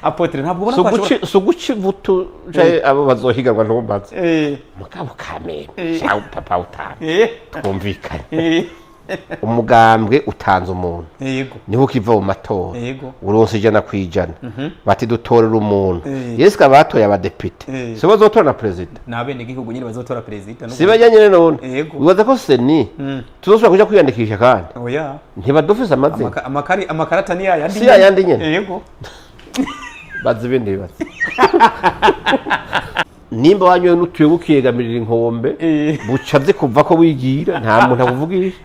Apôtre, ntabwo ubona ko ashobora Si uguca ivutu canke abo bazohiganwa ntumbaze. Mugabo kameme, shawe papa utanga, twumvikane. Umugambwe utanze umuntu, niho ukiva mu matora, uronse 100%, bati dutorera umuntu. Yesu, batoye abadepite, si bo bazotora na perezida? Ni abenegihugu nyine bazotora perezida. Si bajya nyine none? Yego. Wibaza ko CENI tuzosubira kuja kwiyandikisha kandi? Oya. Ntibadufise amazina. Amakarata ni yayandi. Si yayandi nyene? Yego. Bazi ibindi bibazo. Nimba wanyoye n'utuye ukiyegamirira inkombe, buca zikuva ko wigira nta muntu akuvugisha.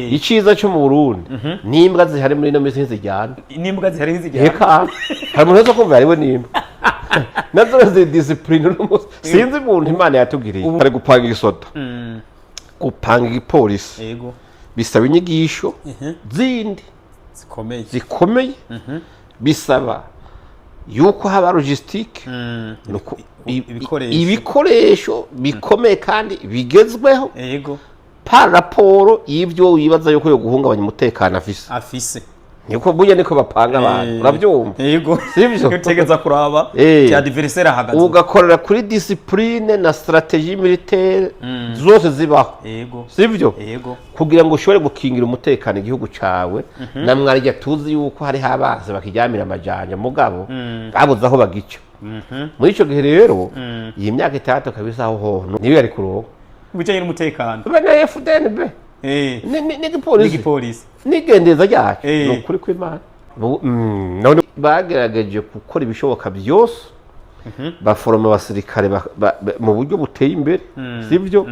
Iciza cyo mu Burundi, n'imbwa zihari muri ino minsi ntizijyana. N'imbwa zihari ntizijyana. Eka, hari umuntu wese kumva hariwe n'imbwa nazo ziri discipline. Uno munsi sinzi umuntu Imana yatugiriye. Hari gupanga igisoda, gupanga igipolisi, bisaba inyigisho zindi zikomeye. Zikomeye. Bisaba yuko haba logistique, nuko Ibikoresho. Ibikoresho bikomeye kandi bigezweho, par rapport y'ibyo wibaza yuko yo guhungabanya umutekano afise. Afise. Niko burya, niko bapanga abantu. Urabyumva? Yego. Sivyo? Utegeza kuraba cya adversaire ahagaze. Ugakorera kuri discipline na stratégie militaire zose zibaho. Sivyo? Yego. Kugira ngo ushobore gukingira umutekano igihugu cawe. Na mwarya tuzi yuko hariho abanzi bakiryamira amajanja, mugabo babuze aho bagica. Muri ico gihe rero, iyi myaka 6 kabisa, aho hoho niyo yari kuronka. Ubijanye n'umutekano. Be na FDNB n'igipolisi. N'igipolisi. N'igendeza ryacu. Ni ukuri kw'Imana. None bagerageje gukora ibishoboka byose, baforoma abasirikare mu buryo buteye imbere, sibyo?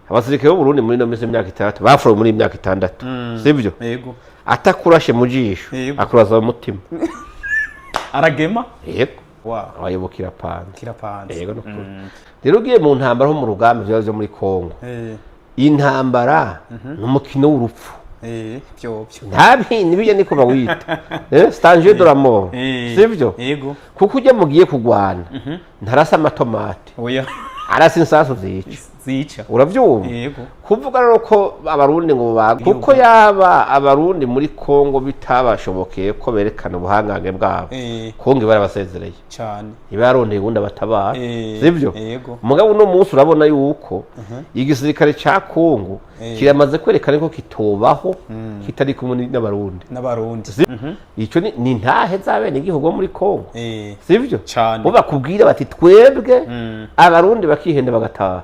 Abasirikare b'u Burundi muri ino minsi y'imyaka 6 baforomwe muri iyi myaka 6, sibyo? Yego. Atakurashe mu jisho, akuraza mu mutima. Aragema. Yego. Abayoboka irapanze. Kirapanze. Yego, nukuri. Rero ugiye mu ntambara, ho mu rugamba vyo muri Kongo, intambara ni umukino w'urupfu. Byo byo. Nta bindi bijya, niko bawita c'est un jeu de la mort. Sivyo? Yego. Kuko ujya mugiye kugwana ntarasa amatomate, Oya. arasa insasu zica. Zica. Uravyumva? Yego. Kuvuga rero ko Abarundi ngo ba kuko yaba Abarundi muri Kongo bitabashobokeye ko berekana ubuhangange bwabo, Kongo iba yarabasezereye, iba yarondeye ubundi abatabara. Sivyo? Yego. Mugabo uno munsi urabona yuko igisirikare ca Kongo kiramaze kwerekana ko kitobaho kitari kumwe n'Abarundi. N'Abarundi. Ico ni ntahe z'abenegihugu bo muri Kongo. Sivyo? Cane. Bo bakubwira bati twebwe Abarundi bakihenda bagataha,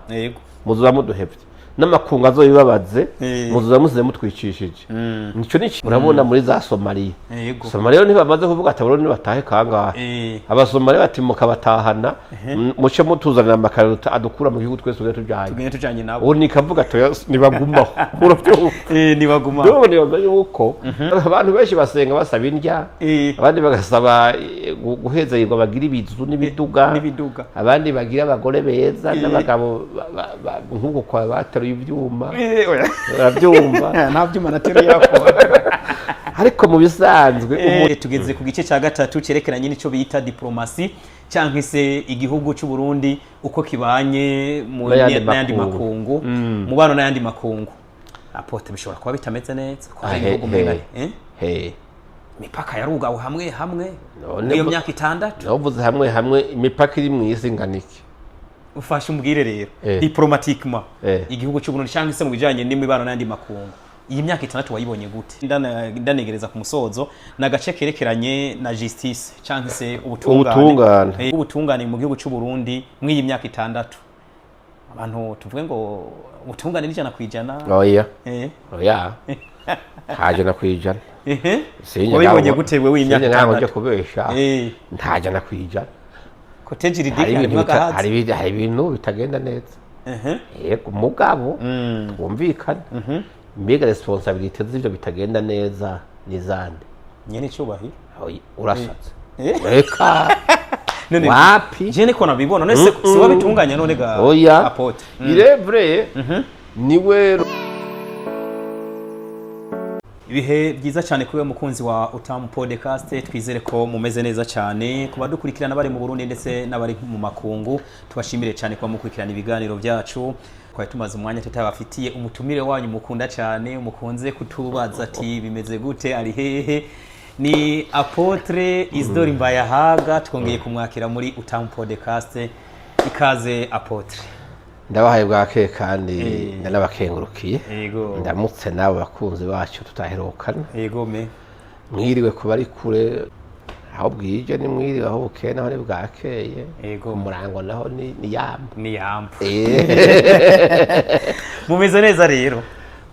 muzoba muduhevye n'amakungu azobibabaze, muzoba musize mutwicishije. Nico ni urabona muri za Somaliya. Somaliya ntibamaze kuvuga ati Abarundi batahe kangahe? Abasomaliya bati mukabatahana, muce mutuzanira amakarito adukura mu gihugu, twese tugende tujanye. Tugende tujanye nabo. Ubu nikavuga ati oya, nibagumaho, urabyumva? Nibaguma. Ndumva nibaza yuko abantu benshi basenga basaba indya, abandi bagasaba guhezagirwa bagira ibizu n'ibiduga, n'ibiduga. Abandi bagira abagore beza n'abagabo nk'uko kwa bateruye ibyuma. Oya. Urabyumva? Nta byuma nateruye yako. Ariko mu bisanzwe Tugeze ku gice cya gatatu cyerekeranye n'icyo bita diplomasi, cyangwa se igihugu cy'u Burundi uko kibanye mu n'ayandi n'ayandi makungu. Makungu, mubano n'ayandi makungu. Apôtre, bishobora kuba bitameze neza ko hari Ah, ibihugu umenga he? Imipaka yarugawe hamwe hamwe None iyo myaka 6. Navuze hamwe hamwe, imipaka iri mu isi ingana iki? Ufashe umbwire rero, diplomatiquement, igihugu cy'u Burundi cyangwa se mu bijanye n'imibano n'ayandi makungu, iyi myaka 6 wayibonye gute? Ndanegereza ku musozo ni agace kerekeranye na justice cyangwa se ubutungane. Ubutungane. Ubutungane mu gihugu cy'u Burundi mw'iyi myaka 6, abantu tuvuge ngo ubutungane ni 100%? Oya. Oya, nta 100%. Sinjye Wabibonye gute wewe iyi myaka sinjye ntabwo njya 6? kubesha, nta 100%. Côté juridique Hari harimo ibintu agahazi. hari ibintu bitagenda neza. Yego, mugabo twumvikane, mbega responsabilité z'ivyo bitagenda neza ni zande? Nyene icyubahiro. Oya, urashatse. Eh? Reka. None Wapi. je niko nabibona. None se si wabitunganya none ga Oya. Apôtre? Il est vrai, niwe. Ibihe byiza cyane kuri we mukunzi wa Utamu Podcast. Twizere ko mumeze neza cyane. Ku badukurikirana bari mu Burundi ndetse n'abari mu makungu, tubashimire cyane kuba mukurikirana ibiganiro byacu. Twari tumaze umwanya tutabafitiye umutumire wanyu mukunda cyane, mukunze kutubaza ati bimeze gute, ari hehe? Ni Apôtre Isidore Mbayahaga, twongeye kumwakira muri Utamu Podcast. Ikaze, Apôtre. Ndabahaye bwake kandi ndanabakengurukiye. Ndamutse n'abo bakunzi bacu tutaherukana. Yego me. Mwiriwe ku bari kure, aho bwije ni mwiriwe, aho bukeye naho ni bwakeye. Umurango naho ni yamba. Ni yambo. Mumeze neza rero?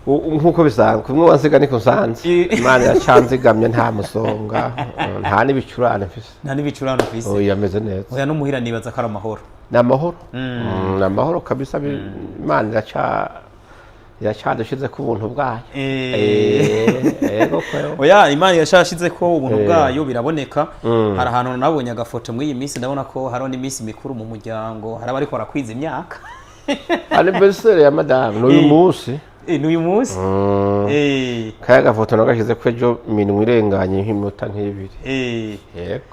Nk'uko bisanzwe, kumwe wansiga niko nsanze. Imana yacanzigamye, nta musonga, nta n'ibicurane mfise. Nta n'ibicurane ufise? Oya, ameze neza. Oya, no muhira nibaza ko ari amahoro. Ni amahoro. Ni amahoro kabisa. Imana iracadushize ku buntu bwayo. Yego kwewe. Oya, Imana yashashize ko ubuntu bwayo biraboneka. Hari ahantu nabonye agafoto muri iyi minsi, ndabona ko hariho n'iminsi mikuru mu muryango, hari abariko barakwiza imyaka. Anniversaire ya madame n'uyu munsi. N'uyu munsi. Kaya gafoto nagashize ko ejo minwe irenganye nk'iminota nk'ibiri. Yego.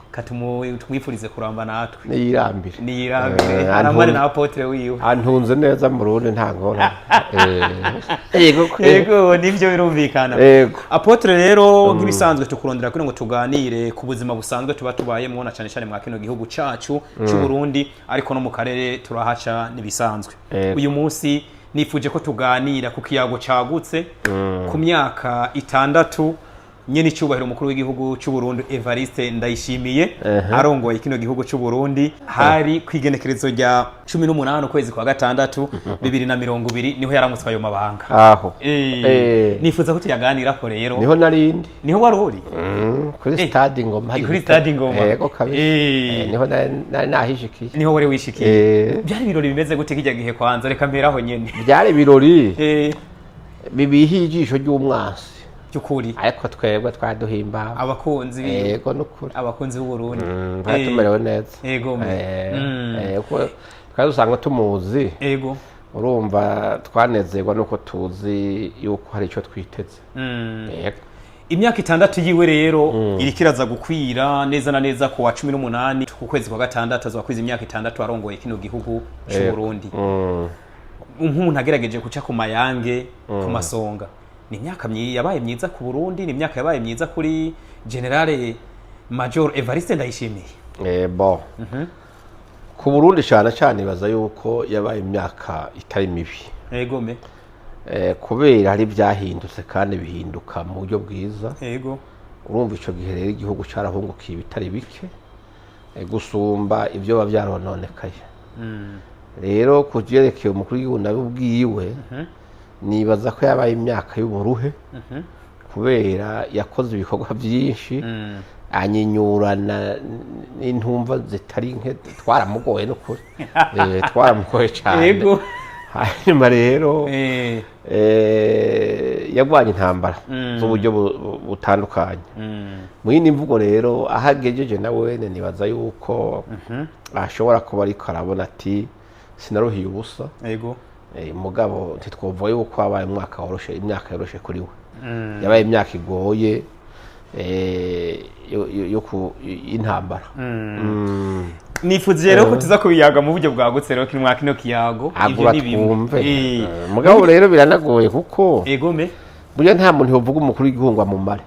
Tumwifurize kuramba natwe. Niyirambire. Niyirambire, arambane na apôtre wiwe. Antunze neza mu Burundi, nta ngorane. Yego kwe. Yego, nivyo, birumvikana. Yego. Apôtre, rero nk'ibisanzwe tukurondera kugira ngo tuganire ku buzima busanzwe tuba tubayemwo, na cyane cyane mwa kino gihugu cacu c'u Burundi, ariko no mu karere turahaca n'ibisanzwe. Uyu munsi nifuje ko tuganira ku kiyago cagutse ku myaka 6 nyene icyubahiro umukuru w'igihugu cy'u Burundi Evariste Ndayishimiye arongoye kino gihugu cy'u Burundi. Hari kwigenekerezo rya 18 ukwezi kwa gatandatu 2020 niho yaramutswe ayo mabanga. Aho. Nifuza ko tuyaganirako rero. Niho narindi. Niho wari uri? Kuri stade Ingoma. Kuri stade Ingoma. Yego kabisa. Niho nari nahishikiye. Niho wari wishikiye? Byari ibirori bimeze gute kijya gihe? Kwanza reka mperaho nyene. Byari ibirori bibihiye ijisho ry'umwansi. By'ukuri. Ariko twebwe twaduhimbawe. Abakunzi Yego, nukuri. Abakunzi b'Uburundi. Twari tumerewe neza. Kuko twari dusanzwe tumuzi. Urumva twanezerwa nuko tuzi yuko hari icyo twiteze. Yego. Imyaka 6 yiwe rero iriko iraza gukwira neza na neza ku wa 18 ku kwezi kwa gatandatu, azoba kwiza imyaka 6 arongoye kino gihugu c'u Burundi. Nk'umuntu agerageje guca ku mayange, ku masonga, ni imyaka yabaye myiza ku Burundi, ni imyaka yabaye myiza kuri Général Major Evariste Ndayishimiye? Bon, ku Burundi cyane cyane ibaza yuko yabaye imyaka itari mibi. Yego me. Kubera hari ibyahindutse kandi bihinduka mu buryo bwiza. Urumva icyo gihe rero igihugu cyarahungukiye ibitari bike gusumba ibyo biba byarononekaye. Rero ku byerekeye umukuru w'igihugu nawe ubwiwe, nibaza ko yabaye imyaka y'uburuhe, kubera yakoze ibikorwa byinshi, anyinyurana n'intumva zitari nke. Twaramugoye n'ukuri. Twaramugoye cyane. Hanyuma rero yagwanye intambara z'uburyo butandukanye. Mu yindi mvugo rero, aho agejeje na wene nibaza yuko ashobora kuba ariko arabona ati sinaruhiye ubusa. Mugabo ntitwovuga yuko wabaye umwaka woroshe, imyaka yoroshe kuri we. Yabaye imyaka igoye, yo y'intambara. Nifuje rero ko tuza kubiyaga mu buryo bwagutse rero kino mwaka, kino kiyago. Agura Ivyo ni bimwe. twumve. Mugabo rero biranagoye kuko Egome. burya nta muntu yovuga umukuru w'igihugu ngo amumare.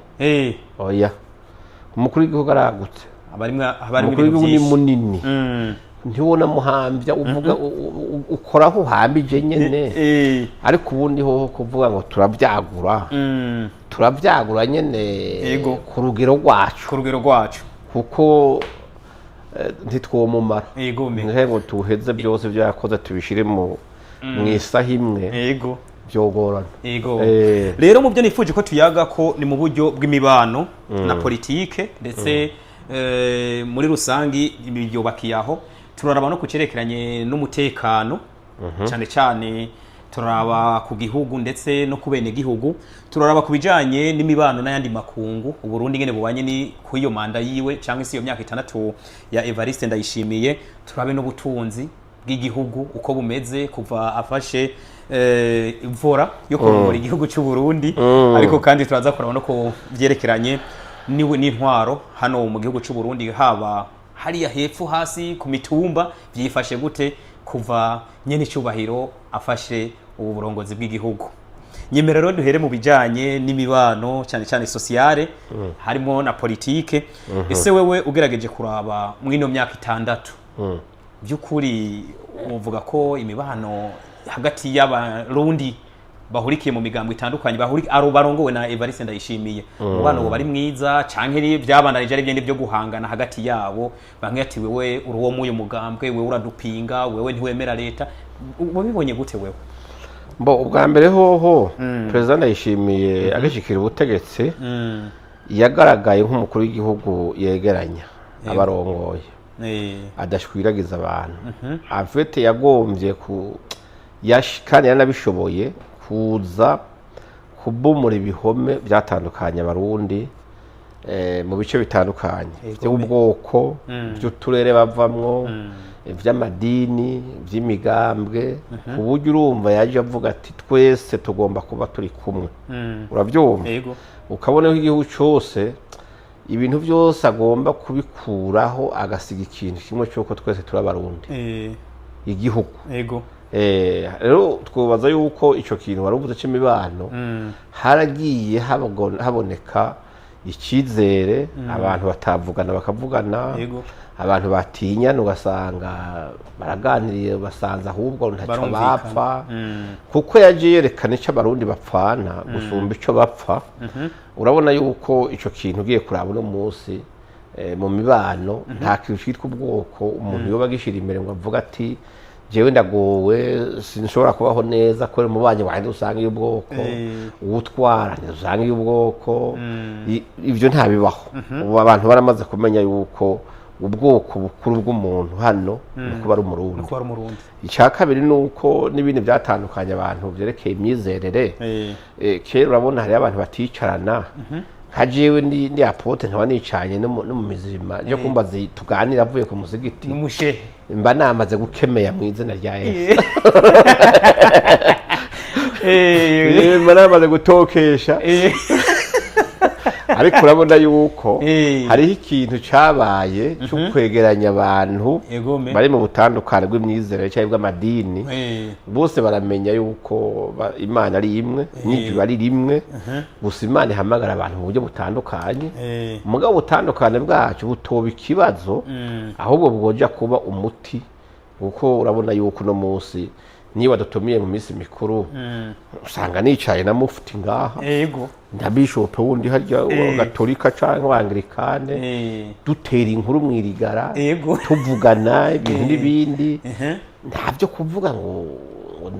Oya, umukuru w'igihugu aragutse. Abarimwe Umukuru ibintu w'igihugu ni byinshi. munini. Ntiwona muhambya uvuga ukoraho uhambije nyene. Ariko ubundi hoho kuvuga ngo turabyagura, turabyagura nyene ku rugero rwacu. Ku rugero rwacu. Kuko ntitwomumara Egome. nkahe ngo tuheze byose ibyo yakoze tubishire mu isaha imwe. Byogorana. Rero mu byo nifuje ko tuyaga ko ni mu buryo bw'imibano na politike, ndetse muri rusangi byubakiye aho. Turaraba no ku cerekeranye n'umutekano, cyane cyane turaraba ku gihugu ndetse no ku bene gihugu. Turaraba ku bijanye n'imibano n'ayandi makungu, Uburundi ngene bubanye ni ku iyo manda yiwe cyangwa se iyo myaka 6 ya Evariste Ndayishimiye. Turabe n'ubutunzi bw'igihugu uko bumeze kuva afashe imvura yo kurongora igihugu cy'u Burundi. Ariko kandi turaza kuraba no ku byerekeranye niwe n'intwaro hano mu gihugu cy'u Burundi, haba hariya hepfo hasi ku mitumba byifashe gute kuva nyene icyubahiro afashe ubu burongozi bw'igihugu. Nyemera rero duhere mu bijanye n'imibano, cyane cyane sociale, harimo na politike. Ese wewe ugerageje kuraba mw'ino myaka 6, by'ukuri uvuga ko imibano hagati y'Abarundi bahurikiye mu migambo itandukanye, aro barongowe na Evariste Ndayishimiye, umubano woba ari mwiza, canke ni byabandanije ari byende byo guhangana hagati yabo, bamwe ati wewe uri uwo muyu mugambwe, wewe uradupinga, wewe ntiwemera leta? Wabibonye gute wewe? Mbo ubwa mbere hoho, Perezida Ndayishimiye agishikira ubutegetsi yagaragaye nk'umukuru w'igihugu yegeranya abarongoye, adashwiragiza abantu. Afete yagombye ku kandi yaranabishoboye kuza kubomora ibihome byatandukanye Abarundi mu bice bitandukanye by'ubwoko, by'uturere bavamwo, iby'amadini, by'imigambwe, ku buryo urumva yaje avuga ati twese tugomba kuba turi kumwe. Urabyumva? Yego. Ukabona ko igihugu cyose, ibintu byose agomba kubikuraho, agasiga ikintu kimwe cy'uko twese turi Abarundi, igihugu. Rero twibaza yuko icyo kintu wari uvuze cy'imibano, haragiye haboneka icyizere, abantu batavugana bakavugana, abantu batinyana ugasanga baraganiriye, basanze ahubwo ntacyo Barumvikana. bapfa, kuko yaje yerekana icyo Abarundi bapfana gusumba icyo bapfa. Urabona yuko icyo kintu ugiye kuraba uno munsi, mu mibano nta kintu cyitwa ubwoko umuntu yoba agishyira imbere ngo avuge ati jewe ndagowe, sinshobora kubaho neza kubera umubanyi wanjye usanga iy'ubwoko, uwutwara ntusanga iy'ubwoko. Ibyo ntabibaho. Ubu abantu baramaze kumenya yuko ubwoko bukuru bw'umuntu hano ni ukuba ari Umurundi. Nuko ari Umurundi. Icya kabiri ni uko n'ibindi byatandukanye abantu byerekeye imyizerere. Kera urabona hariyo abantu baticarana, nka jewe ndi apôtre, nkaba nicanye no mu mizima yo kumbaza tuganira avuye ku musigiti, n'umushehe, mba namaze gukemeya mu izina rya Yesu. Mba namaze gutokesha. Ariko urabona yuko hariho ikintu cyabaye cyo kwegeranya abantu bari mu butandukane bw'imyizerere cyangwa bw'amadini, bose baramenya yuko Imana ari imwe n'ijuru ari rimwe, gusa Imana ihamagara abantu mu buryo butandukanye. Mugabo ubutandukane bwacu butoba ikibazo, ahubwo bwoja kuba umuti, kuko urabona yuko uno munsi niba dutumiye mu minsi mikuru, usanga nicaye na mufti ngaha na bishop wundi harya wa gatolika canke wa anglikane, dutera inkuru mwirigara, tuvugana ibintu n'ibindi. Nta byo kuvuga ngo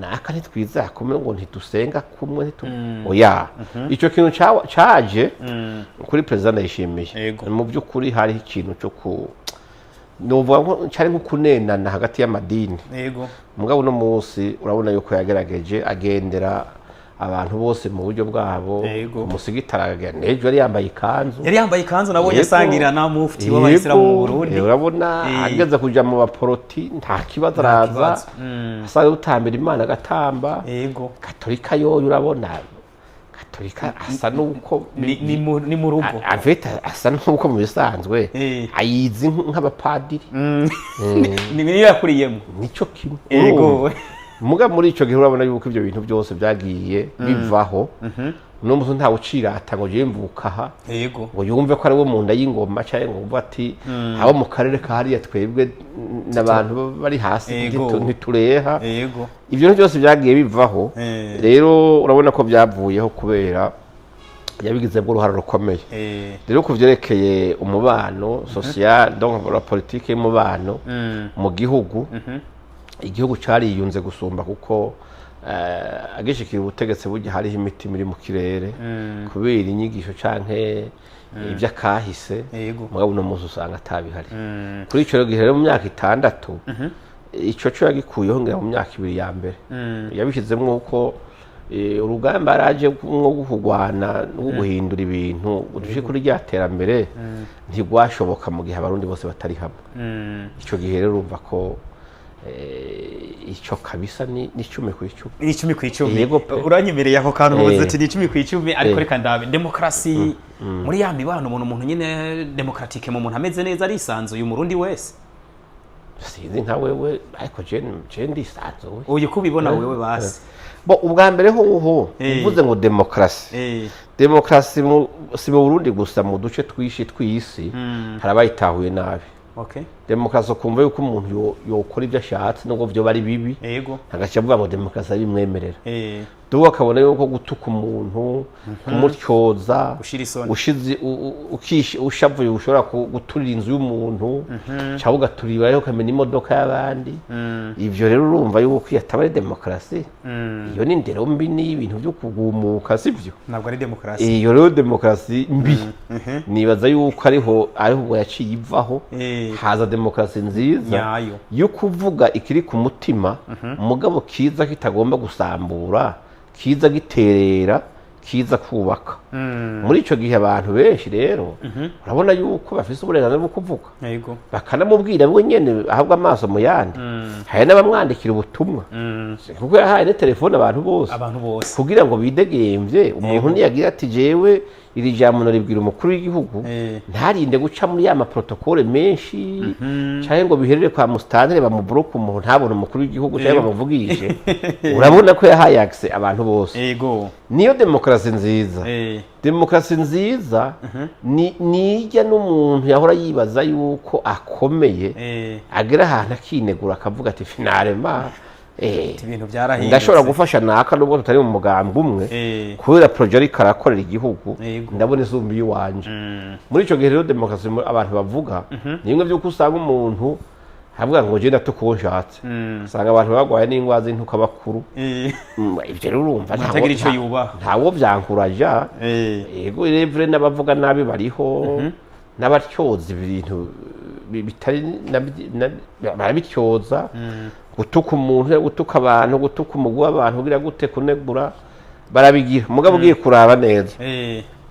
naka ntitwizera kumwe, ngo ntidusenga kumwe, oya. Icyo kintu caje kuri Perezida Ndayishimiye. Mu by'ukuri hariho ikintu cyo ku nuvuga nko cyari nko kunenana hagati y'amadini. Mugabo uno munsi urabona yuko yagerageje agendera abantu bose mu buryo bwabo. Umusigiti aragenda, ejo yari yambaye ikanzu. Yari yambaye ikanzu, nabonye asangira na mufti w'Abayisilamu mu Burundi. Urabona ageze kuja mu baporoti nta kibazo, araza kibazo. Asanzwe gutambira Imana agatamba. Katolika yoyo, urabona katolika asa nuko Ni mu rugo. Avete asa nuko mu bisanzwe ayizi nk'abapadiri. Ni niyo yakuriyemo. Nico kimwe. Urumva? Muga muri ico gihe urabona yuko ibyo bintu byose byagiye bivaho. Uno munsi ntawe ucirata ngo jewe mvuka aha, ngo yumve ko ari wo mu nda y'ingoma, cyangwa ngo wumve ati abo mu karere ka hariya twebwe n'abantu bari hasi ntitureha. Ibyo bintu byose byagiye bivaho. Rero urabona ko byavuyeho kubera yabigizemo uruhare rukomeye. Rero ku vyerekeye umubano social, donc la politique y'umubano mu gihugu, igihugu cariyunze gusumba, kuko agishikira ubutegetsi burya hariho imitima iri mu kirere kubera inyigisho canke ivy'akahise. Mugabo uno munsi usanga atabihari. Kuri ico gihe rero, mu myaka 6, ico co yagikuyeho, ngira mu myaka 2 ya mbere yabishyizemwo uko urugamba yaraje nko kurwana no guhindura ibintu udushike kuri rya terambere ntirwashoboka mu gihe Abarundi bose batari hamwe. Ico gihe rero urumva ko ico kabisa ni 10/10. Ni 10/10. Yego pe. Uranyemereye ako kantu, uvuze ati ni 10/10, ariko reka ndabe demokarasi muri ya mibano, umuntu nyine démocratique mu muntu ameze neza, arisanzuye, Umurundi wese. Sinzi nka wewe, ariko je ndisanzuye. Uyu ko ubibona wewe basi. Bo, ubwa mbere hoho, uvuze ngo demokarasi, demokarasi si mu Burundi gusa, mu duce twishi tw'isi hari abayitahuye nabi. Demokarasi ukumva yuko umuntu yokora ibyo ashatse nubwo vyoba ari bibi, agaca avuga ngo demokarasi arabimwemerera. Duwe akabona yuko gutuka umuntu, kumutyoza, Gushira isoni. Ushize ushavuye ushobora guturira inzu y'umuntu cyangwa ugaturira ariko ukamena imodoka y'abandi. Ivyo rero urumva yuko iyo ataba ari demokarasi, iyo ni indero mbi, ni ibintu byo kugumuka, sibyo? Ntabwo ari demokarasi. Iyo rero demokarasi mbi, nibaza yuko ariho ubwo yaciye ivaho, haza demokarasi nziza Nyayo. yo kuvuga ikiri ku mutima, mugabo kiza kitagomba gusambura, kiza giterera, kiza kubaka. Muri ico gihe abantu benshi rero urabona yuko bafise uburenganzira bwo kuvuga, bakanamubwira we nyene ahabwa amaso mu yandi. Hari n'abamwandikira ubutumwa, kuko yahaye ne telefone abantu bose, Abantu bose. kugira ngo bidegemvye. Umuntu niyagira ati jewe iri jambo naribwira umukuru w'igihugu, ntarinde guca muri ya ma protocole menshi, canke ngo biherere kwa musitanteri bamuburoke, umuntu ntabone umukuru w'igihugu canke bamuvugishe. Urabona ko yahaye accès abantu bose. Niyo demokarasi nziza. Demokarasi nziza ni nijya n'umuntu yahora yibaza yuko akomeye, agera ahantu akinegura, akavuga ati finalement Ibintu byarahindutse. ndashobora gufasha naka nubwo tutari mu mugambi umwe, kubera projet ariko arakorera igihugu, ndabona isumba iyiwanje. Muri ico gihe rero demokarasi abantu bavuga ni bimwe by'uko usanga umuntu avuga ngo je ndatuka uwo nshatse, usanga abantu bagwaye n'ingwara z'intuka bakuru. Ivyo rero urumva Atagira ico yubaha. Ntawo vyankuraja. Yego, revure n'abavuga nabi bariho, n'abatyoza ibintu bitari barabityoza, gutuka umuntu, gutuka abantu, gutuka umugwi w'abantu, kugira gute, kunegura, barabigira. Mugabo ugiye kuraba neza,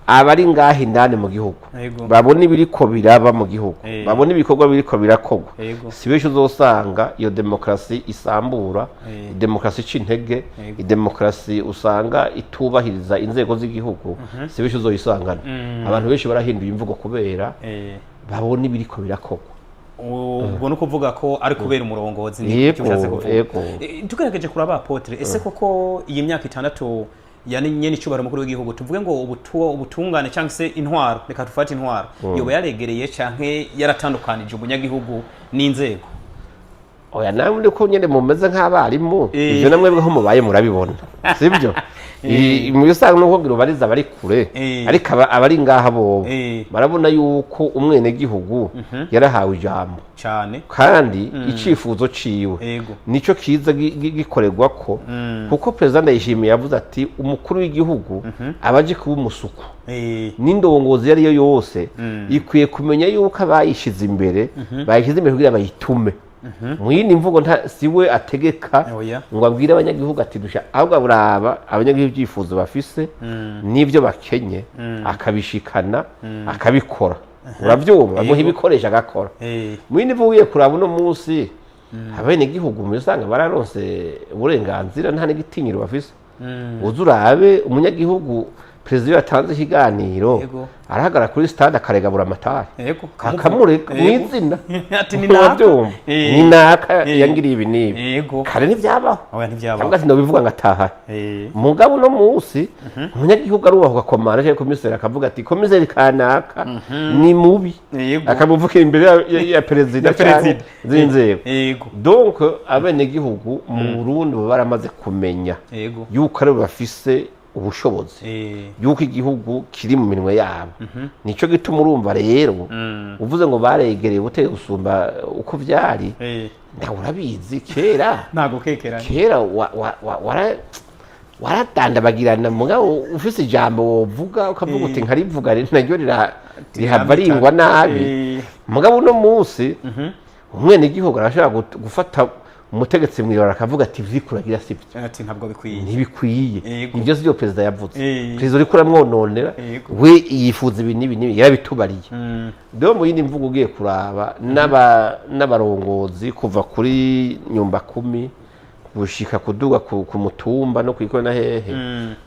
abari ngaha indani mu gihugu babona ibiriko biraba mu gihugu, babona ibikorwa biriko birakorwa, si benshi uzosanga iyo demokarasi isambura, demokarasi ica intege, demokarasi usanga itubahiriza inzego z'igihugu, si benshi uzoyisangana. Abantu benshi barahinduye imvugo kubera babona ibiriko birakorwa. Ubwo ni ukuvuga ko ari kubera umurongozi, ni icyo ushatse kuvuga? Yego. Tugerageje kuraba, apôtre, ese koko iyi myaka 6 ya nyene icubahiro umukuru w'igihugu, tuvuge ngo ubutungane cyangwa se intwaro, reka dufate intwaro, yoba yaregereye canke yaratandukanije umunyagihugu n'inzego? Oya, nawe muri ko nyene mumeze nk'abarimu, ivyo namwe bwo mubaye murabibona, sibyo? Mu usanga nuko ngira ubariza abari kure, ariko abari ngaha bobo barabona yuko umwenegihugu yarahawe ijambo Cyane. kandi icifuzo ciwe nico kiza gikorerwa ko, kuko perezida Ndayishimiye yavuze ati umukuru w'igihugu abaje kuba umusuku, n'indongozi iyo ari yo yose ikwiye kumenya yuko abayishize imbere bayishyize imbere kugira bayitume. Mu yindi mvugo, nta si we ategeka Oya. ngo abwire abanyagihugu ati dusha, ahubwo buraba abanyagihugu ibyifuzo bafise n'ibyo bakenye, akabishikana, akabikora. Urabyumva, bamuha ibikoresho agakora. Mu yindi mvugo, ugiye kuraba uno munsi abenegihugu mu usanga bararonse uburenganzira, nta n'igitinyiro bafise. Uze urabe umunyagihugu, perezida iyo yatanze ikiganiro, arahagarara kuri stade akaregabura amatari, akamureka mu izina. Ati ni naka. Urabyumva? Ni naka yangiriye ibi n'ibi. Kare ntibyabaho. Oya, ntibyabaho. Cyangwa ati ndobivuga ngo ataha. Mugabo uno munsi umunyagihugu arubahuka komanda cyangwa komiseri, akavuga ati komiseri kanaka ni mubi, akamuvuga imbere ya perezida Ya perezida. cyangwa z'inzego. Donc abenegihugu mu Burundi baba baramaze kumenya yuko aribo bafise ubushobozi, yuko igihugu kiri mu minwe yabo. Nico gituma urumva rero uvuze ngo baregereye ubutegetsi gusumba uko vyari, nawe urabizi kera. Ntago kekeranye. Kera waradandabagirana, mugabo ufise ijambo wovuga, ukavuga uti nkarivuga naryo rihava ringwa nabi. Mugabo uno munsi umwenegihugu arashobora gufata umutegetsi mw'ibarabara akavuga ati vyikuragira sivyo. Ati ntabwo bikwiye. Ntibikwiye. Ivyo sivyo perezida yavuze. Perezida uriko uramwononera, we yifuza ibi n'ibi n'ibi, yarabitubariye. Rero mu yindi mvugo, ugiye kuraba n'abarongozi kuva kuri nyumba kumi Gushika kuduga ku mutumba no kwikona hehe,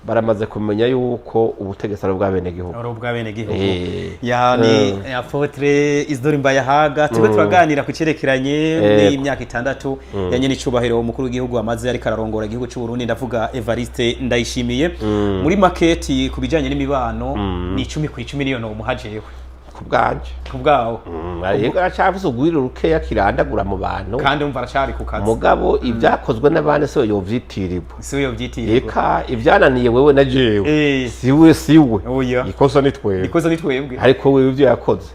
baramaze kumenya yuko ubutegetsi ari ubw'abenegihugu. Ari ubw'abenegihugu. Yani Apôtre Isidore Mbayahaga, turiko turaganira ku cerekeranye n'imyaka 6 ya nyenicubahiro umukuru w'igihugu amaze ariko ararongora igihugu c'u Burundi, ndavuga Evariste Ndayishimiye. Muri maketi ku bijanye n'imibano ni 10/10, niyo nomuha jewe. Ku bwanje. Ku bwawo. Ariko aracyafise urwiri rukeya kirandagura mu bantu. Kandi umva aracari ku kazi. Mugabo ibyakozwe n'abandi siwe yovyitirirwa. Si we yovyitirirwa. Eka, ibyananiye wewe na jewe, siwe, siwe. Oya. Ikosa ni twebwe. Ikosa ni twebwe. Ariko wewe ivyo yakoze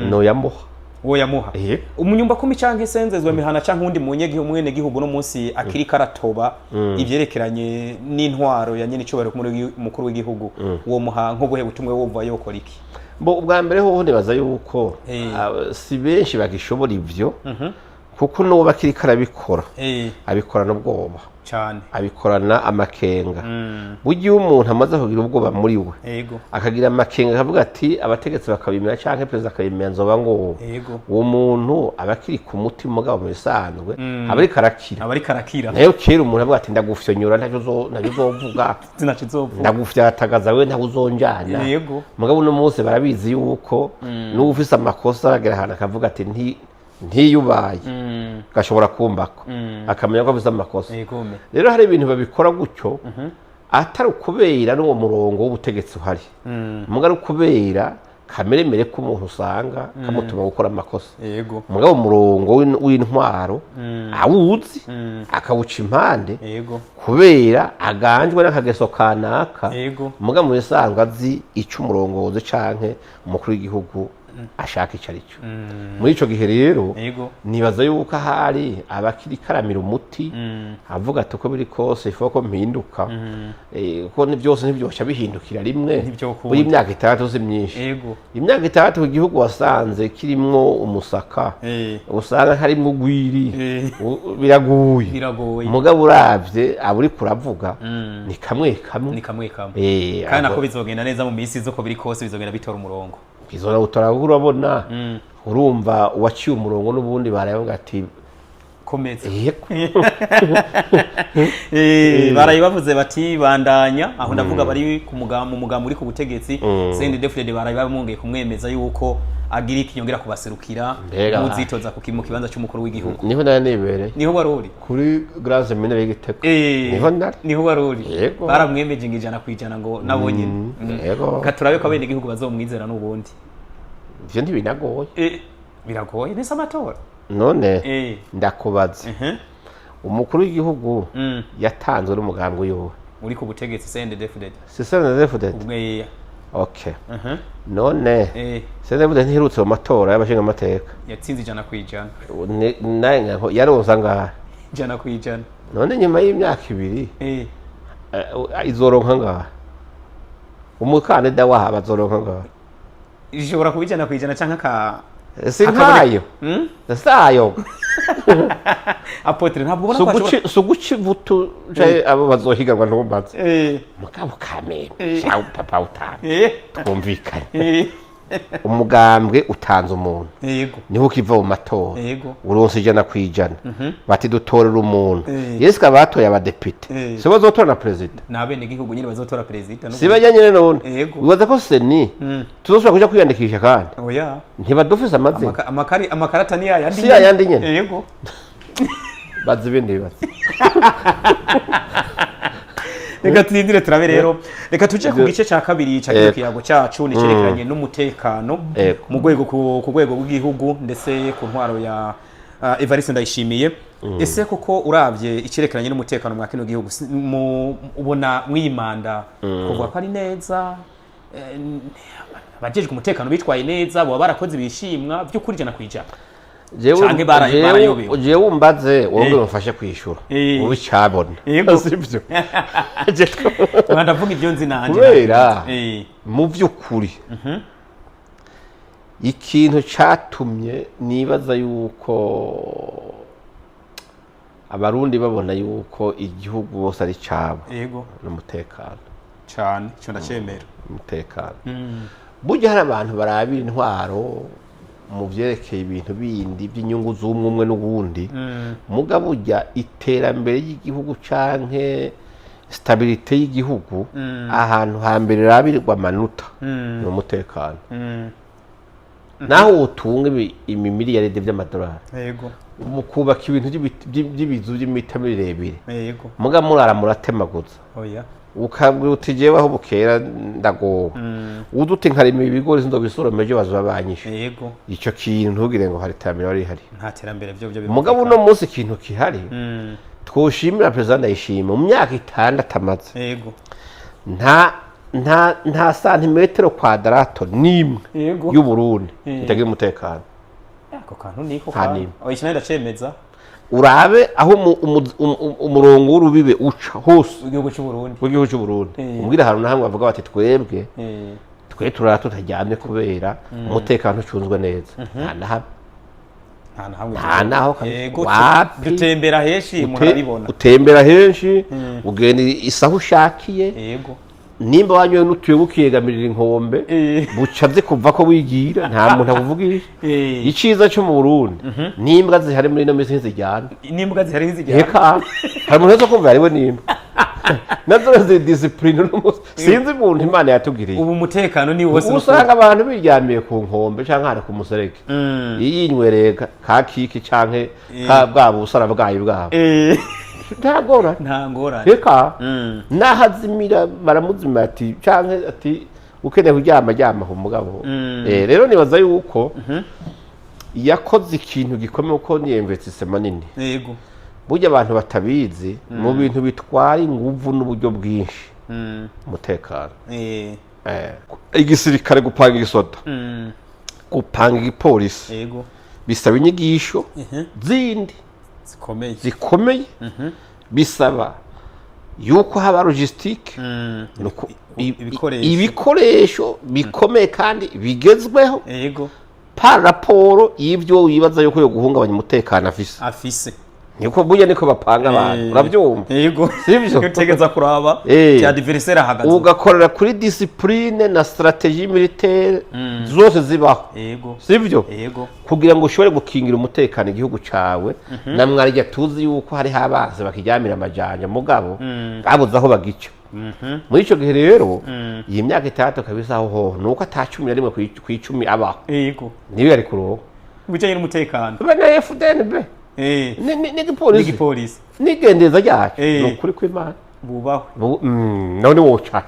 noyamuha. Uwo yamuha. Umunyumba kumi canke senzezwa mihana canke uwundi munyegihugu, mwene gihugu no munsi akiri karatoba ivyerekeranye n'intwaro ya nyene icubahiro mukuru w'igihugu, uwo muha nk'ubuhe butumwe? Wumva yokora iki? Bo ubwa mbere hoho nibaza yuko si benshi bagishobora ivyo, kuko n'uwo bakiriko arabikora abikorana ubwoba, Cane. abikorana amakenga. Burya iyo umuntu amaze kugira ubwoba muri we, akagira amakenga, akavuga ati abategetsi bakabimenya canke perezida akabimenya, nzoba ngo uwo muntu aba akiri ku muti. Mugabo mu bisanzwe aba ariko arakira. Aba ariko arakira. Nayo kera umuntu avuga ati ndagufyonyora, ntacyo uzovuga, Sinaco izovuga. ndagufyatagaza we, ntawe uzonjana. Mugabo uno munsi barabizi yuko n'uwo ufise amakosa aragera ahantu akavuga ati ntiyubaye, gashobora kumbako, akamenya ko afise amakosa. Rero hari ibintu babikora gutyo atari ukubera n'uwo murongo w'ubutegetsi uhari, mugabo ari ukubera kameremere k'umuntu usanga kamutuma gukora amakosa. Mugabo umurongo w'intwaro awuzi akawuca impande kubera aganjwe n'akageso kanaka, mugabo mu bisanzwe azi ico umurongozi canke umukuru w'igihugu ashaka ico ari cyo. Muri ico gihe rero nibaza yuko ahari abakiri karamira umuti, avuga ati uko biri kose ifuko ko mpinduka. Kuko ni byose ntibyosha bihindukira rimwe. Ntivyokunda. Buri imyaka 6 si myinshi. Imyaka 6 ku gihugu wasanze kirimwo umusaka, usanga harimwo ugwiri, biraguye. Biragoye. Mugabo uravye abo uriko uravuga ni kamwe kamwe. Ni kamwe kamwe. Kandi nako bizogenda neza mu minsi iza, uko biri kose bizogenda bitora umurongo. Bizora gutora, kuko urabona, urumva uwaciye umurongo n'ubundi baravuga ati Komeza. Yego. Baraye bavuze bati bandanya aho, ndavuga bari ku mugambo, mu mugambo uri ku butegetsi CNDD-FDD, baraye bamwongeye kumwemeza yuko agira ikinyongera kubaserukira Mbega. muzitoza ku mu kibanza cy'umukuru w'igihugu. Niho nari nibereye. Niho wari uri. Kuri Grand Seminaire y'Igitega. Niho nari. Niho wari uri. Yego. Baramwemeje ngo 100% ngo nabo nyine. Yego. Reka turabe ko abenegihugu bazomwizera n'ubundi. Ivyo ntibinagoye. Biragoye nese amatora. None ndakubaza, umukuru w'igihugu yatanzwe n'umugambi wiwe. Uri ku butegetsi CNDD-FDD. Si CNDD-FDD? Ubwe. Okay, none CNDD-FDD ntiherutse mu matora y'abashingamateka? Yatsinze 100%. Yaronse angahe? 100%. None nyuma y'imyaka 2 izoronka angahe? Umukandida wahaba azoronka angahe? Ishobora kuba 100% canke aka Si nkayo? Sayo. Apôtre, ntabwo ubona ko ashobora Si uguca ivutu abo bazohiganwa ntumbaze. Mugabo kameme, shawu papa utanga, twumvikane, umugambwe utanze umuntu, niho ukiva mu matora, uronse 100%, bati dutorera umuntu. Yesu batoye abadepite, si bazotora na perezida? Ni abenegihugu nyine bazotora perezida. Si bajya nyine none? Yego. Wibaza ko CENI tuzosubira kuja kwiyandikisha kandi? Oya. Ntibadufise amazina? Amakarata ni yayandi. Si yayandi nyene? Yego. Bazi ibindi bibazo. Reka turindire turabe. Rero reka tuje ku gice cya kabiri cya kino kiyago cyacu, ni cyerekeranye n'umutekano mu rwego ku rwego rw'igihugu ndetse ku ntwaro ya Evariste Ndayishimiye. Ese koko uravye icerekeranye n'umutekano mwa kino gihugu, ubona mw'iyi manda kuvuga ko ari neza, abajejwe umutekano bitwaye neza, boba barakoze ibishimwa by'ukuri 100%? Canke barayobewe? Jewe umbaze wowe, umfashe kwishura, ubu icabona, sivyo? Ndavuga ibyo nzi nanje. Kubera mu by'ukuri ikintu catumye nibaza yuko abarundi babona yuko igihugu bose ari cabo n'umutekano. Cane, ico ndacemera. Umutekano. Burya hari abantu barabira intwaro. Mu vyerekeye ibintu bindi by'inyungu z'umwe umwe n'uwundi, mugabo burya iterambere ry'igihugu canke stabilité y'igihugu, ahantu hambere rabirirwa amanota ni umutekano. Naho wotunga imimiliyaride by'amadolari mu kubaka ibintu by'ibizu by'imita birebire, muga murara muratemaguza, Oya. Ukabwira uti jewe aho bukera ndagowe, uzi uti nkarima ibigori sinzobisoroma ejo bazoba banyishe. Ico kintu ntugire ngo hari iterambere rihari. Nta terambere byo. Mugabo uno munsi ikintu kihari twoshimira Perezida Ndayishimiye, mu myaka 6 amaze, nta santimetero quadrato n'imwe y'Uburundi itagira umutekano. Ako kantu niko. Nta n'imwe. Oya, iki nayo ndacemeza. Urabe aho umurongo w'urubibe uca hose Igihugu cy'u Burundi. w'igihugu cy'u Burundi, umbwire ahantu na hamwe bavuga bati twebwe twe turara tutaryamye kubera umutekano ucunzwe neza. Nta na hamwe. Nta na hamwe. Nta naho kabisa. Wapi? Dutembera henshi, umuntu arabibona. Utembera henshi, ugenda isaha ushakiye. Nimba wanyoye n'utuye ukiyegamirira inkombe, buca kuva ko wigira, nta muntu akuvugisha. Iciza cyo mu Burundi, n'imbwa zihari muri ino minsi ntizijyana. N'imbwa zihari ntizijyana. Eka, hari umuntu wese kumva hariwe n'imbwa nazo ziri discipline. Uno munsi sinzi umuntu Imana yatugiriye. Ubu umutekano ni wose. Usanga abantu biryamiye ku nkombe canke ahantu ku muserege, yinywereye ka kiki canke ka bwa busara bwayo bwabo, nta ngorane. Nta ngorane. Reka, naho azimira baramuzimira ati canke ati ukeneye kuryama ryama ku mugabo. Rero nibaza yuko yakoze ikintu gikomeye, kuko ni investissement nini. Burya abantu batabizi, mu bintu bitwara inguvu n'uburyo bwinshi, umutekano. Igisirikare, gupanga igisoda, gupanga igipolisi, bisaba inyigisho zindi zikomeye. Zikomeye. Bisaba yuko haba logistique, nuko Ibikoresho. Ibikoresho bikomeye kandi bigezweho par rapport y'ibyo wibaza yuko yo guhungabanya umutekano afise. Afise. Niko burya niko bapanga abantu. Urabyumva? Yego. Sivyo? Utegeza kuraba cya adversaire ahagaze. Ugakorera kuri discipline na stratégie militaire zose zibaho. Sivyo? Yego. Kugira ngo ushobore gukingira umutekano igihugu cawe. Na mwarya tuzi yuko hariho abanzi bakiryamira amajanja, mugabo babuze aho bagica. Muri ico gihe rero, iyi myaka 6 kabisa, aho hoho nuko ata 11 kw'icumi abaho, niyo yari kuronka. Bijanye n'umutekano. Be na FDNB n'igipolisi N'igipolisi. n'igendeza ryacu, ni ukuri kw'Imana. Bubahwe. None woca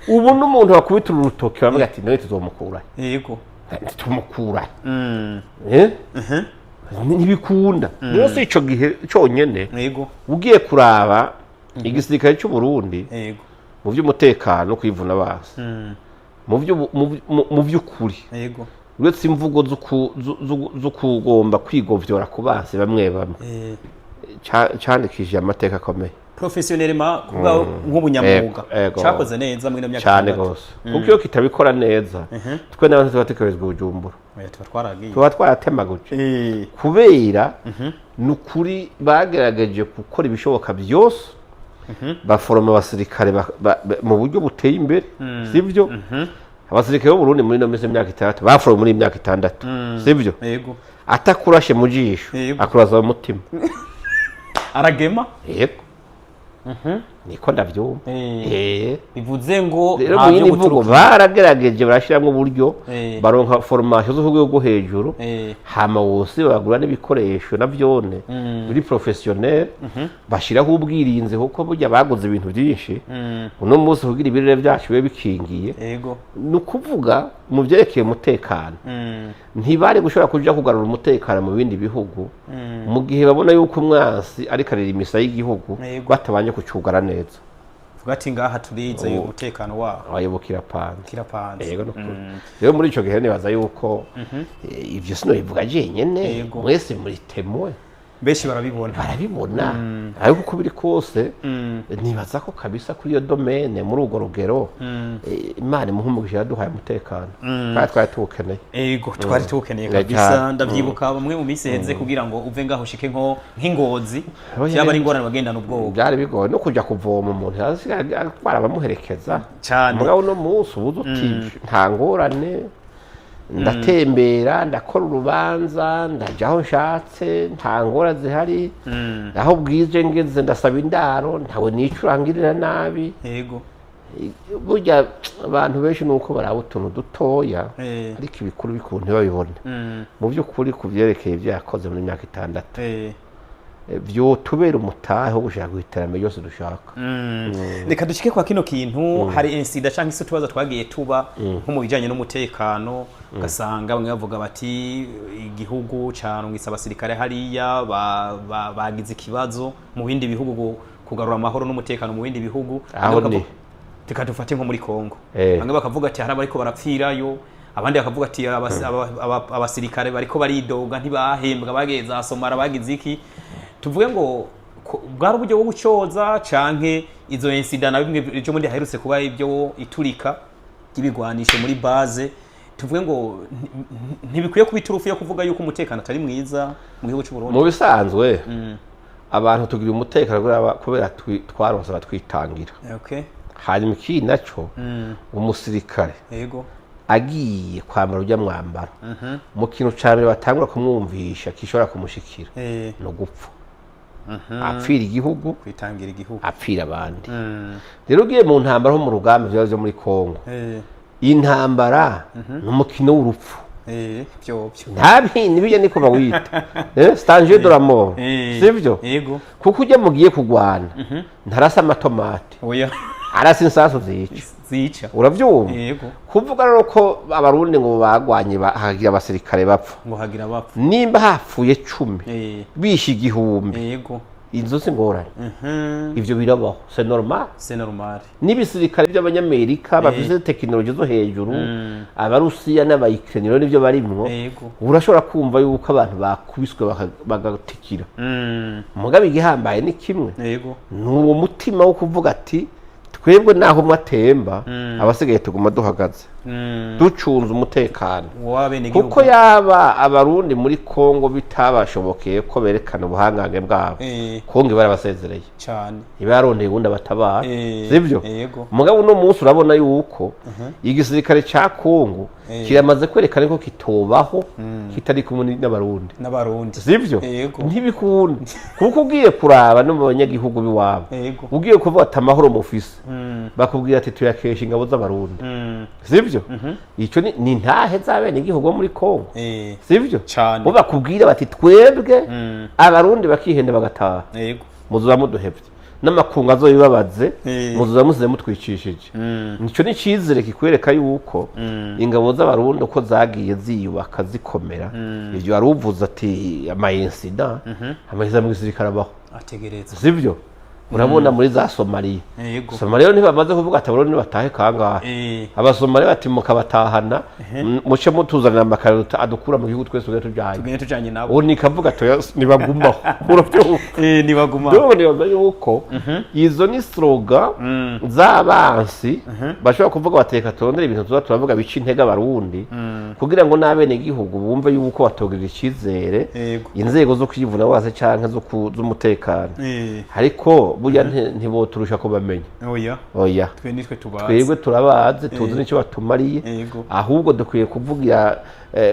ubu n'umuntu bakubita urutoki baravuga ati none tuzomukura, tumukura. Eh? Ntibikunda rero, si ico gihe cyonyene. Ugiye kuraba igisirikare cy'u Burundi mu by'umutekano, kwivuna basi, mu by'ukuri, uretse imvugo zo kugomba kwigovyora ku basi bamwe bamwe, candikishije amateka akomeye. Professionnellement, kubwa nk'ubunyamwuga, Ego. cyakoze neza muri ino myaka Cyane 6. gose, kuko iyo kitabikora neza, twe n'abantu tuba tukerezwa Bujumbura. Oya, tuba twaragiye. Tuba twaratemaguje, kubera ni ukuri bagerageje gukora ibishoboka byose, baforoma abasirikare mu buryo buteye imbere, sibyo? Abasirikare b'u Burundi muri ino minsi y'imyaka 6 baforomwe muri iyi myaka 6, sibyo? Yego. Atakurashe mu jisho, akuraza mu mutima. Aragema. Yego, niko ndavyumva. Bivuze ngo Rero nta mu byo yindi mvugo, guturuka. baragerageje barashyiramo uburyo, baronka formation zo ku rwego rwo hejuru, hama wose bagura n'ibikoresho na vyone biri professionnel, bashyiraho ubwirinzi, kuko burya baguze ibintu byinshi uno munsi kugira ibirere byacu bibe bikingiye. Ni ukuvuga mu byerekeye umutekano, ntibari gushobora kuja kugarura umutekano mu bindi bihugu mu gihe babona yuko umwansi ariko arira imisa y'igihugu, batabanje kucugara neza. Vuga ati ngaha turizeye umutekano waho. Abayobokira panze. Kirapanze. Yego, nukuri. Rero muri ico gihe nibaza yuko ivyo sinobivuga jenyene, mwese muri témoin. Benshi barabibona. Barabibona, ariko uko biri kose nibaza ko kabisa kuri iyo domaine, muri urwo rugero, Imana imuha umugisha, yaduhaye umutekano kandi twari tuwukeneye. Ego, twari tuwukeneye Cyane. kabisa. Ndavyibuka bamwe mu minsi iheze, kugira ngo uve ngaho ushike nko nk'ingozi, Oya, byaba ari ingorane, bagendana ubwoba. Byari bigoye no kuja kuvoma, umuntu yasigaye atwara abamuherekeza. Cyane. Mugabo uno munsi ubuze uti nta ngorane. Ndatembera, ndakora urubanza, ndaja aho nshatse, nta ngora zihari. Aho bwije ngeze ndasaba indaro, ntawe nicurangirira nabi. Burya abantu benshi ni uko baraba utuntu dutoya, ariko ibikuru bikuru ntibabibone. Mu by'ukuri, ku byerekeye ibyo yakoze muri myaka 6, vyotubera umutahe wo gushaka iterambere ryose dushaka. Reka dushike kwa kino kintu. Hari incident cyangwa se utubazo twagiye tuba nko mu bijyanye n'umutekano, ugasanga bamwe bavuga bati igihugu carungitse abasirikare hariya, bagize ikibazo mu bindi bihugu, kugarura amahoro n'umutekano mu bindi bihugu. Aho Bamwe ni? Reka dufate nko muri Kongo. Bamwe bakavuga ati hari abariko barapfirayo, abandi bakavuga ati abasirikare bariko baridoga, ntibahembwa, bagiye za Somara, bagize iki. Tuvuge ngo bwari uburyo bwo gucoza, canke izo incident na bimwe ejo bundi haherutse kuba ibyo iturika ry'ibigwanisho muri base, tuvuge ngo ntibikwiye kuba iturufu yo kuvuga yuko umutekano atari mwiza mu gihugu cy'u Burundi? Mu bisanzwe abantu tugira umutekano kubera twaronse abatwitangira. Hanyuma ikindi naco, umusirikare agiye kwambara ujya mwambaro, mu kintu ca mbere batangura kumwumvisha gishobora kumushikira no gupfa, apfira igihugu, kwitangira igihugu, apfira abandi. Rero ugiye mu ntambara, ho mu rugamba vyo muri Kongo, intambara ni umukino w'urupfu. Byo byo. Nta bindi bijya, niko bawita, c'est un jeu de la mort. Sivyo? Yego. Kuko ujya mugiye kugwana ntarasa amatomate, Oya. arasa insasu zica. Zica. Uravyumva? Yego. Kuvuga rero ko Abarundi ngo bagwanye, hagira abasirikare bapfa, ngo hagira abapfa, nimba hapfuye 10, bishe 1000, inzo si ngorane. Ivyo birabaho, c'est normal. C'est normal. N'ibisirikare by'Abanyamerika bafise tekinoloji zo hejuru, Abarusiya n'Abayikreniro nivyo barimwo, urashobora kumva yuko abantu bakubiswe bagatikira. Mugabe igihambaye ni kimwe, ni uwo mutima wo kuvuga ati twebwe naho umwe atemba, abasigaye tuguma duhagaze, ducunze umutekano. W'abenegihugu. Kuko yaba Abarundi muri Kongo bitabashobokeye ko berekana ubuhangange bwabo, Kongo iba yarabasezereye, iba yarondeye ubundi abatabara. Sibyo? Yego. Mugabo uno munsi urabona yuko igisirikare ca Kongo kiramaze kwerekana ko kitobaho kitari kumwe n'Abarundi. N'Abarundi. Sibyo? Yego. Ntibikunda, kuko ugiye kuraba no mu banyagihugu b'iwabo, ugiye kuvuga ati amahoro mufise, bakubwira ati tuyakesha ingabo z'Abarundi. Sibyo? Icyo ni intahe z'abenegihugu bo muri Kongo. Sibyo? Cane. Bo bakubwira bati twebwe Abarundi bakihenda bagataha, muzoba muduhevye, n'amakungu azobibabaze, muzoba musize mutwicishije. Nico ni icizere kikwereka yuko ingabo z'Abarundi uko zagiye ziyubaka zikomera. Ivyo wari uvuze ati ama incident, ama incident mu gisirikare abaho. Ategereza. Sibyo? Urabona muri za Somaliya, Somaliya ntibamaze kuvuga ati Abarundi batahe kangahe? Abasomaliya bati mukabatahana, muce mutuzanira amakarito adukura mu gihugu, twese tugende tujanye. Tugende tujanye nabo. Ubu nikavuga ati oya, nibagumaho, urabyumva? Nibaguma. Rero nibaza yuko izo ni slogan z'abansi bashobora kuvuga bateka turondere ibintu tuza turavuga bica intege Abarundi, kugira ngo n'abenegihugu bumve yuko batogirira icyizere inzego zo kwivuna wase canke z'umutekano. Ariko burya ntiboturusha kubamenya. Oya. Oya. Twe nitwe tubazi. Twebwe turabazi, tuzi n'icyo batumariye. Ahubwo dukwiye kuvugira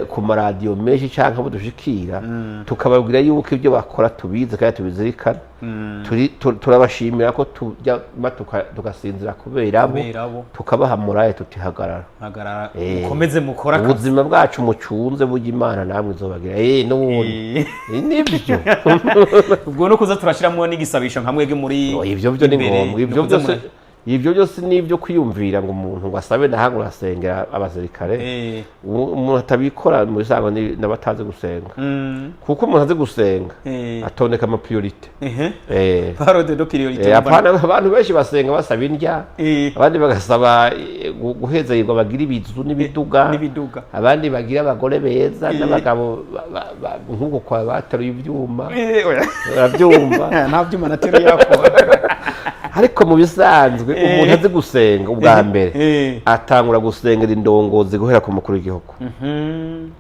ku maradiyo menshi canke abo dushikira, tukababwira yuko ibyo bakora tubizi kandi tubizirikana. Turabashimira ko tujya tugasinzira kubera abo, Kubera abo. tukabaha morale tutihagarara. Hagarara, mukomeze mukora akazi. Ubuzima bwacu mucunze, burya Imana namwe izobagira n'ubundi. Nibyo. Ubwo no kuza turashiramwo n'igisabisho nka mwebwe muri Oh, ivyo byo ni imbere, ngombwa, ivyo no kuza byose. Ivyo byose ni ibyo kwiyumvira ngo umuntu ngo asabe nahango urasengera abasirikare. Umuntu atabikora mu bisanzwe n'abatazi gusenga, kuko umuntu azi gusenga atondeka ama priorité. Parole de priorité. Apana, abantu benshi basenga basaba indya, abandi bagasaba guhezayirwa, bagira ibizu n'ibiduga, n'ibiduga. Abandi bagira abagore beza n'abagabo nk'uko kwa bateruye ivyuma. Oya. Urabyumva? Nta byuma nateruye yako. Ariko mu bisanzwe umuntu azi gusenga ubwa mbere atangura gusengera indongozi, guhera ku mukuru w'igihugu,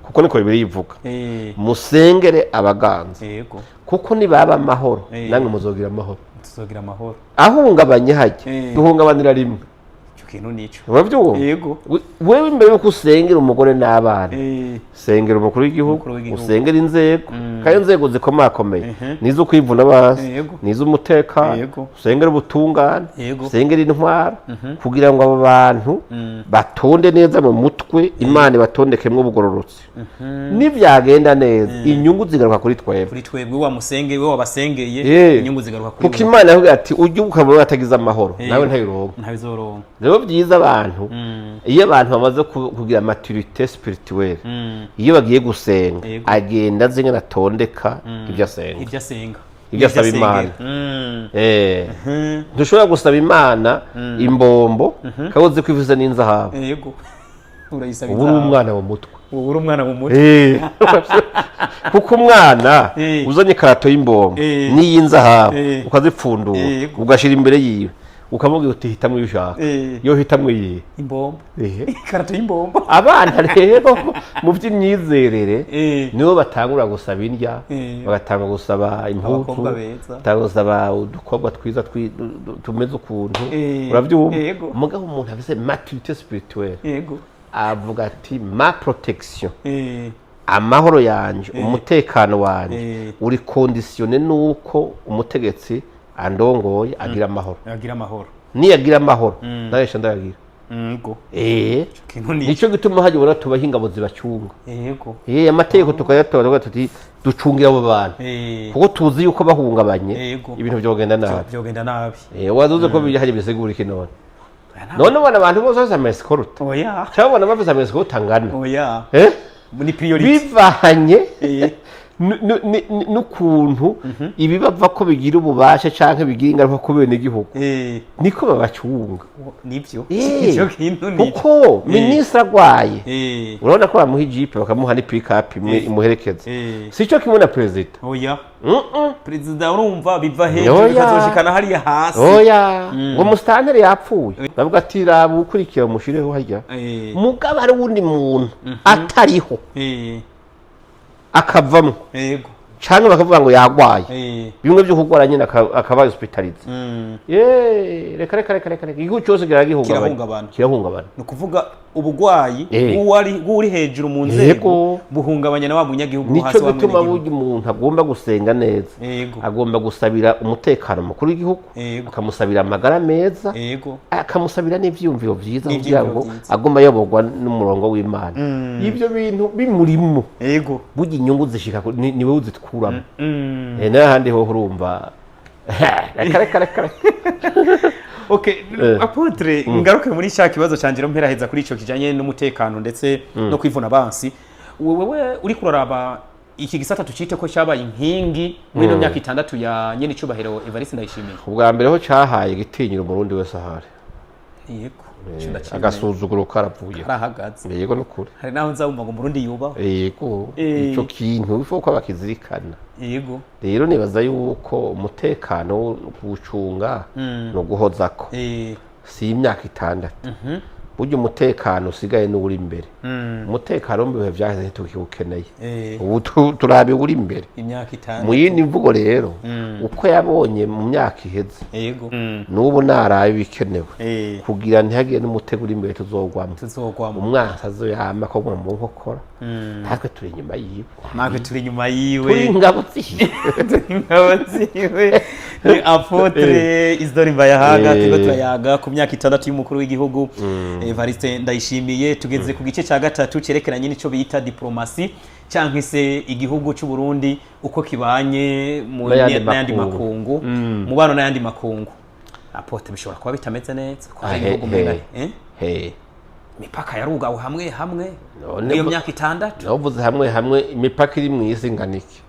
kuko niko Bibiliya ivuga: musengere abaganza, kuko nibaba amahoro, namwe muzogira amahoro. Tuzogira amahoro. Ahungabanye hajya, duhungabanira rimwe. Icyo Kintu nico. Uravyumva? Yego. Wewe imbere yuko usengera umugore n'abana, sengera umukuru w'igihugu, Umukuru w'igihugu. usengera inzego, kandi inzego zikomakomeye nizo kwivuna abansi, niz'umutekano, usengera ubutungane, usengera intwaro, kugira ngo abo bantu batonde neza mu mutwe, Imana ibatondekemwo ubugororotsi. Nibyagenda neza, inyungu zigaruka kuri twebwe. Kuri twebwe, wa musenge we wabasengeye, inyungu zigaruka kuri Kuko wewe. Imana yavuga ati ujye ukabona atagize amahoro, nawe ntabironka. Ntabizoronka. Rero byiza abantu, iyo abantu bamaze kugira maturité spirituelle, iyo bagiye gusenga, agenda azi ingene atondeka ibyo asenga, ibyo asenga, ibyo asaba Imana. Ntushobora gusaba Imana imbombo kandi uzi ko ivuze n'inzahabu. Yego, urayisaba Ubu uri inzahabu. umwana mu mutwe. Ubu uri umwana mu mutwe. Kuko umwana uzanye ikarato y'imbombo n'iy'inzahabu, ukazipfundura, ugashyira imbere yiwe, ukamubwira uti hitamwo iyo ushaka, yo hitamwo iyihe? Imbombo, ikarato y'imbombo. Abana rero mu by'imyizerere nibo batangura gusaba indya, bagatanga gusaba impuzu, Abakobwa beza. batanga gusaba udukobwa twiza tumeze ukuntu. Urabyumva? Yego. Mugabo umuntu afise maturité spirituelle avuga ati ma protection, amahoro yanje, umutekano wanje uri conditionné nuko umutegetsi andongoye agira amahoro. Agira amahoro. Niyagira amahoro, naresha ndayagira. Yego. Kintu ni Nicyo gituma hajya ubona tubaha ingabo zibacunga. Amategeko tukayatora, tukavuga tuti ducungira abo bantu, kuko tuzi yuko bahungabanye ibintu byogenda nabi. Byogenda nabi. Wazuze ko bijya hajya bisigura iki none? None ubona abantu bose bafise ama escorte? Oya. Cyangwa ubona bafise ama escorte angana? Oya. Ni priority. Bivanye n'ukuntu ibibava ko bigira ububasha canke bigira ingaruka ku benegihugu, niko babacunga. Nibyo. Icyo kintu ni Kuko minisitiri agwaye, urabona ko bamuha ijipe, bakamuha ni pick-up imwe imuherekeza. Si cyo kimwe na perezida. Oya. Mm-mm. Perezida urumva biva hejuru Oya. bikazoshikana hariya hasi. Oya, ngo musitanteri yapfuye, bavuga ati raba ukurikira umushireho harya. Mugabo hari uwundi muntu atariho, akavamwo, canke bakavuga ngo yagwaye, bimwe byo kugwara nyine, akaba hospitalisé. Ye, reka reka reka reka reka, igihugu cyose kiragihungabana. Kirahungabana. Kirahungabana. Ni ukuvuga ubugwayi bw'uri hejuru mu nzego buhungabanya na wa munyagihugu wo Nico hasi wa gituma mwenegihugu. burya umuntu agomba gusenga neza, agomba gusabira umutekano mukuru w'igihugu, akamusabira amagara meza, akamusabira n'ivyiyumviro vyiza, kugira N'ivyiyumviro ngo vyiza. agomba ayoborwa n'umurongo w'Imana. Ibyo bintu bimurimo, burya inyungu zishika niwe uzikuramo. N'ahandi ho urumva, reka reka reka reka. Okay, apôtre, ngaruke muri cya kibazo canje rero, mperaheza kuri ico kijanye n'umutekano ndetse no kwivuna abansi. Wewe uri kuraraba iki gisata tucite ko cyabaye inkingi muri ino myaka 6 ya nyene icubahiro Evariste Ndayishimiye? Ubwa mbere ho cahaye igitinyiro Umurundi wese ahari. Yego, ico ndacemeye. Agasuzuguro karavuye. Karahagaze. Yego, nukuri. Hari naho nzabumva ngo Umurundi yubaho. Yego. Ico kintu bifo ko bakizirikana. Rero nibaza yuko umutekano wo kuwucunga no guhozako si imyaka 6. Burya umutekano usigaye n'uri imbere. Umutekano mu bihe vyaheze ntitukiwukeneye. Ubu turabe uri imbere. Imyaka 6. Mu yindi mvugo rero, uko yabonye mu myaka iheze, n'ubu narabe ibikenewe kugira ntihagire n'umutego uri imbere tuzogwamo. Tuzogwamo. Umwansi azoyama ko mu nkokora, natwe turi inyuma yiwe. Natwe turi inyuma yiwe. Turi ingabo ziwe. Ingabo ziwe ni apôtre Isidore Mbayahaga. Turiko turayaga ku myaka 6 y'umukuru w'igihugu Evariste Ndayishimiye. Tugeze ku gice cya gatatu cyerekeranye n'ico bita diplomasi, canke se igihugu cy'u Burundi uko kibanye mu N'ayandi n'ayandi makungu. makungu, mubano n'ayandi makungu. Apôtre, bishobora kuba bitameze neza ko hari ibihugu umenga He. Imipaka yarugawe hamwe hamwe None iyo myaka 6. Navuze hamwe hamwe, imipaka iri mu isi ingana iki?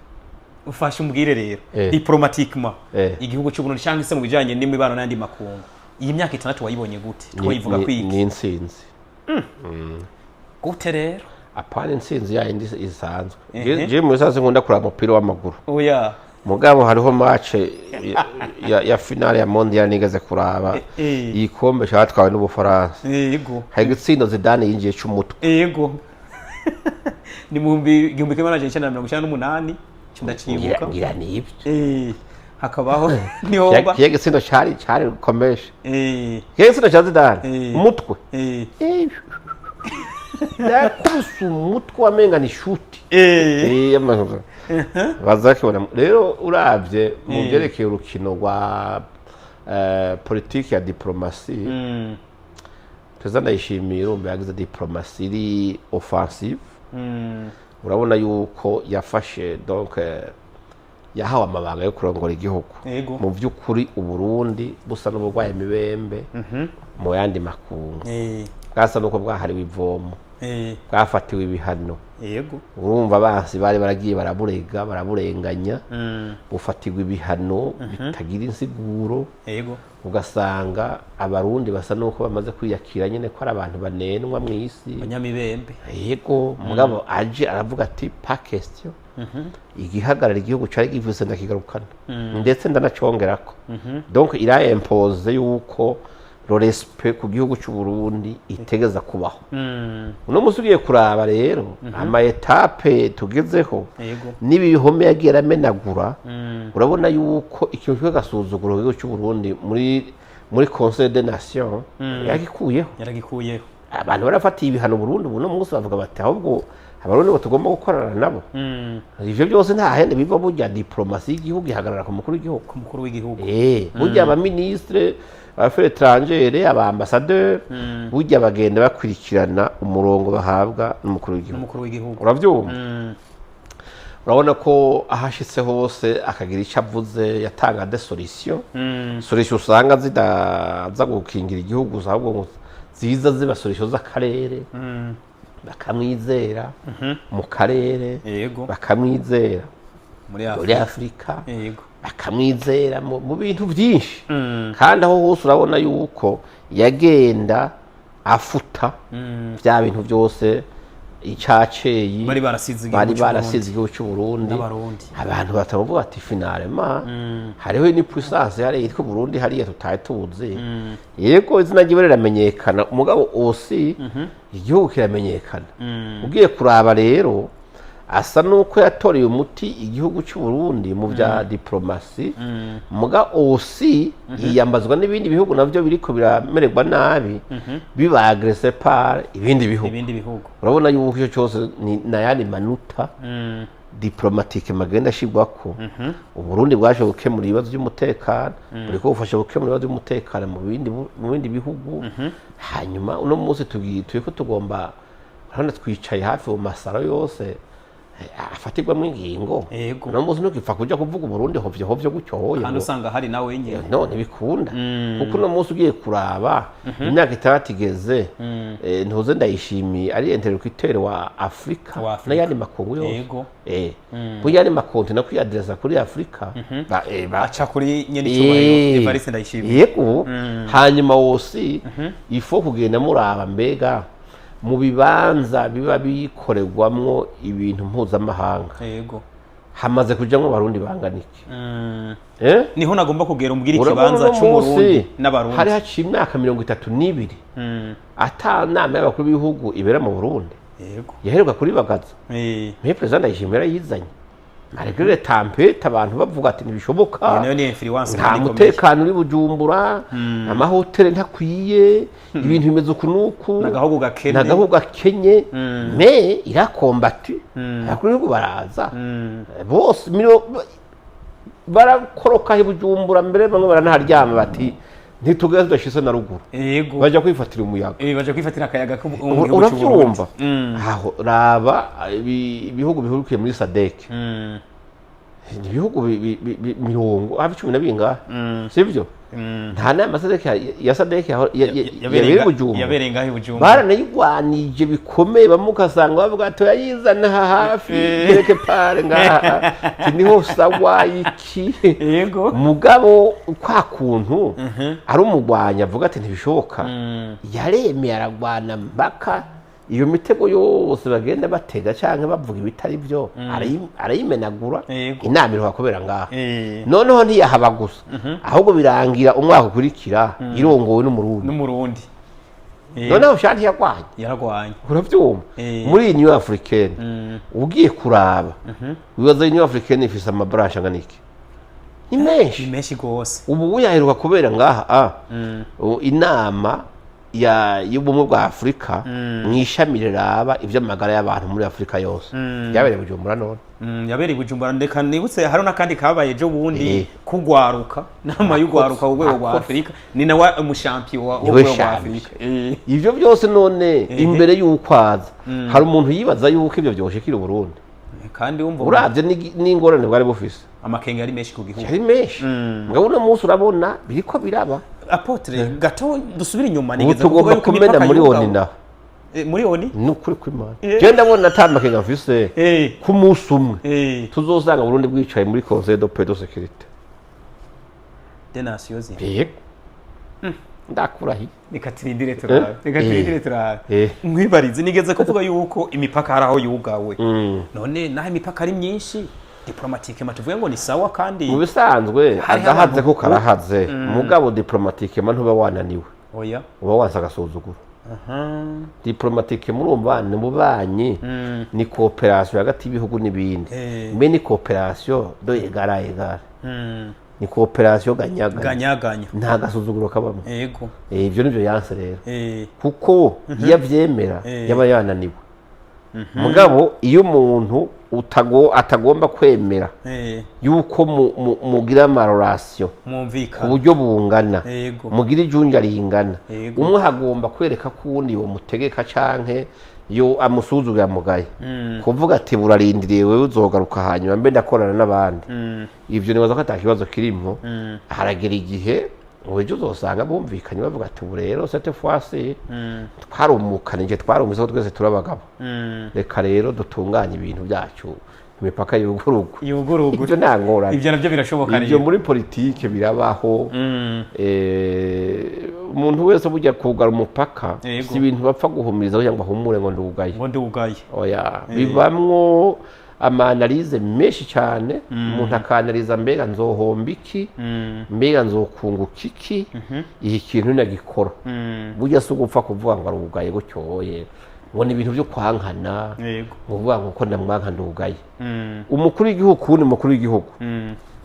Ufashe umbwire rero, diplomatiquement, igihugu cy'u Burundi cyangwa se mu bijanye n'imibano n'andi makungu, iyi myaka 6 wayibonye gute? Twayivuga kwiki? Ni intsinzi. Gute rero? Apana intsinzi yayindi isanzwe. Je mu bisanzwe nkunda kuraba umupira w'amaguru. Oya. Mugabo hariho match ya finale ya mondial nigeze kuraba, igikombe cyatwawe n'Ubufaransa. Hari igitsindo Zidane yinjiye c'umutwe. Yego, ni mu 1998, ndacibuka. Ngira nibyo. Hakabaho nihoba. Kiya gitsindo cari rukomesha. Kiya gitsindo ca Zidane, umutwe. Yakubise umutwe wamenga ni shuti. Bazakibona rero. Uravye mu vyerekeye urukino rwa politiki ya diplomatie, Perezida Ndayishimiye urumva yagize diplomatie iri offensive. Urabona yuko yafashe, donc yahawe amabanga yo kurongora igihugu. Mu by'ukuri Uburundi busa n'uburwaye imibembe mu yandi makungu, bwasa n'uko bwahariwe ivomo, bwafatiwe ibihano. Urumva abansi bari baragiye baraburega, baraburenganya, bufatirwa ibihano bitagira insiguro. Ugasanga Abarundi basa n'uko bamaze kwiyakira nyine ko ari abantu banenwa mu isi. Abanyamibembe. Yego, mugabo aje aravuga ati: "Pas question, igihagarara igihugu cari gifise ndakigarukana, ndetse ndanacongerako." Donc ira impose yuko le respect ku gihugu cy'u Burundi itegeza kubaho. Uno munsi ugiye kuraba rero ama étapes tugezeho n'ibihome yagiye aramenagura, urabona yuko ikintu cy'agasuzuguro ku gihugu cy'u Burundi muri Conseil des Nations yagikuyeho. Yaragikuyeho. Abantu barafatiye ibihano Burundi, ubu no munsi bavuga bati: "Ahubwo Abarundi bo tugomba gukorana nabo." Ivyo byose nta hende biva, burya diplomatie y'igihugu ihagarara ku mukuru w'igihugu. Ku mukuru w'igihugu. Burya abaministre affaires étrangères, aba ambassadeur, burya bagenda bakurikirana umurongo bahabwa n'umukuru w'igihugu. N'umukuru w'igihugu. Uravyumva? Urabona ko aho ashitse hose akagira icyo avuze, yatanga des solutions, solutions usanga zidaza gukingira igihugu gusa, ahubwo ngo ziza ziba solutions z'akarere, bakamwizera mu karere, bakamwizera muri muri Afurika. Afurika, bakamwizera mu bintu byinshi. Kandi aho hose urabona yuko yagenda afuta bya bintu byose icaceyi bari barasize igihugu bari c'u barasize igihugu cy'u Burundi n'Abarundi. Abantu batavuga ati: "Finalement hariho ni puissance hariya yitwa Burundi, hariya tutari tuzi." Yego, izina ryiwe riramenyekana, umugabo osi igihugu kiramenyekana. Ugiye kuraba rero asa nuko yatoreye umuti igihugu cy'u Burundi mu bya diplomatie, muga osi yiyambazwa n'ibindi bihugu navyo biriko biramererwa nabi, biba agressé par ibindi bihugu. Ibindi bihugu. Urabona yuko icyo cyose ni nayandi manota diplomatique magenda ashirwako. Uburundi bwaje gukemura ibibazo by'umutekano, buriko bufasha gukemura ibibazo by'umutekano mu bindi bihugu. Hanyuma uno munsi tugiye turiko tugomba, urabona twicaye hafi mu masaro yose afatirwamo ingingo. Uno munsi ntukipfa kuja kuvuga Uburundi hovyo hovyo gutyo hoye. Kandi usanga hari nawe nyine. No ntibikunda, kuko uno munsi ugiye kuraba imyaka 6 igeze, ntuze Ndayishimiye ari interlocuteur wa Afrika Wa Afrika. n'ayandi makungu yose. Burya andi makontinent kwiyadireza kuri Afrika aca kuri nyene icyubahiro Evariste Ndayishimiye. Yego. Hanyuma wose ifo kugenda muraba mbega mu bibanza biba bikorerwamwo ibintu mpuzamahanga hamaze kujamwo Abarundi bangana iki? Eh? Niho nagomba kugera, umbwira Urabona ikibanza uno c'Umurundi munsi n'Abarundi. hari haciye imyaka 32 ata nama y'abakuru b'ibihugu ibera mu Burundi. Yaheruka kuri Bagaza. Mais perezida Ndayishimiye yarayizanye malgré les tempêtes, abantu bavuga ati ntibishoboka. Iyo nayo ni influence nta kandi ikomeye. Mutekano uri Bujumbura, amahoteli ntakwiye, ibintu bimeze uku n'uku. N'agahugu gakene. N'agahugu gakenye, mais irakombati, abakuru b'ibihugu baraza bose barakoroka i Bujumbura, mbere bamwe baranaharyama bati: "Ntitugeze tudashitse na ruguru." Bajya kwifatira umuyaga. Baje kwifatira akayaga ko mu gihugu c'u Urabyumva? Burundi. Aho raba ibihugu bihurukiye muri SADC, ni ibihugu mirongo hafi cumi na bingahe, sibyo? Nta nama SADC ya SADC yabereye i Bujumbura. Yabereye ngaho i Bujumbura. Baranayigwanije bikomeye, bamwe ugasanga bavuga ati: "Oyayizana aha hafi kereke pare ngaha." Ati: "Niho sawa iki." Mugabo kwa kuntu ari umugwanyi avuga ati ntibishoboka, yaremeye aragwana mpaka iyo mitego yose bagenda batega cyangwa bavuga ibitari byo arayimenagura. Inama iruha kubera ngaha. Noneho ntiyahaba gusa, ahubwo birangira umwaka ukurikira irongowe n'Umurundi. N'Umurundi. Noneho sha ntiyagwanye. Yaragwanye. Urabyumva? Muri Union Africaine, ugiye kuraba wibaza Union Africaine ifise ama branches angana iki? Ni menshi. Ni menshi gose. Ubu yaheruka kubera ngaha inama y'ubumwe bwa Afurika mu ishami riraba ivy'amagara y'abantu muri Afurika yose, byabereye Bujumbura none. Yabereye i Bujumbura. Ndeka nibutse hari n'akandi kabaye ejo bundi kugwaruka, nama y'ugwaruka ku rwego rwa Afurika, ni nawe umushampiyo wo Niwe rwego rwa champion. Afurika. Ivyo byose none imbere y'uko aza, hari umuntu yibaza yuko ivyo vyoshikira Uburundi? Kandi wumva Uravye n'ingorane bwari bufise, amakenga yari menshi ku gihugu. Yari menshi. Mugabo uno munsi urabona biriko biraba. Apôtre, gato dusubire inyuma. Ubu Nigeze tugomba kuvuga yuko kumena imipaka muri yugawe. ONU naho. Muri ONU. Ni ukuri kw'Imana, jewe ndabona ata makenga mfise ku munsi umwe tuzosanga Burundi bwicaye muri Conseil de paix de sécurité Des Nations Unies. Yego, ndakurahiye. Reka turindire turabe, reka turindire turabe. Nkwibarize, nigeze kuvuga yuko imipaka hari aho yugawe. None naho imipaka ari myinshi, diplomatique tuvuge ngo ni sawa kandi Mu bisanzwe hariho agahaze abantu- ko karahaze, mugabo diplomatiquement ntuba wananiwe, Oya. uba wanse agasuzuguro. Diplomatique murumva ni mubanyi, ni coopération hagati y'ibihugu n'ibindi. Mbe ni coopération d'égal à égal, ni coopération gagnant-gagnant. Gagnant-gagnant. Nta gasuzuguro kabamo. Ibyo nibyo yanse rero, kuko iyo avyemera yaba yananiwe. Mugabo iyo umuntu atagomba kwemera yuko mugira ama relations ku Mwumvikana buryo bungana, mugira ijunja ringana, umwe agomba kwereka ko uwundi yomutegeka canke yo amusuzugura, amugaye, kuvuga ati burarindiriye wewe uzogaruka hanyuma mbe ndakorana n'abandi. Ivyo nibaza ko ata kibazo kirimwo. Haragera igihe uburyo uzosanga bumvikanye, bavuga ati ubu rero cette fois-ci twarumukanije, twarumvise ko twese turi abagabo, reka rero dutunganye ibintu byacu, imipaka yugurugwe. Yugurugwe. Ibyo nta ngorane. Ibyo nabyo birashoboka Ibyo rero. muri politike birabaho. Umuntu wese burya kugara umupaka si ibintu bapfa guhumiriza kugira ngo ahumure ngo ndugaye. Ngo ndugaye. Oya, bibamwo ama analyses menshi cyane. Umuntu akanaliza: mbega nzohomba iki? Mbega nzokunguka iki iki kintu nagikora? Burya si ugupfa kuvuga ngo arugaye gutyoye, ngo ni ibintu byo kwankana, ngo uvuga ngo ko ndamwanka ndugaye. Umukuru w'igihugu kuwundi mukuru w'igihugu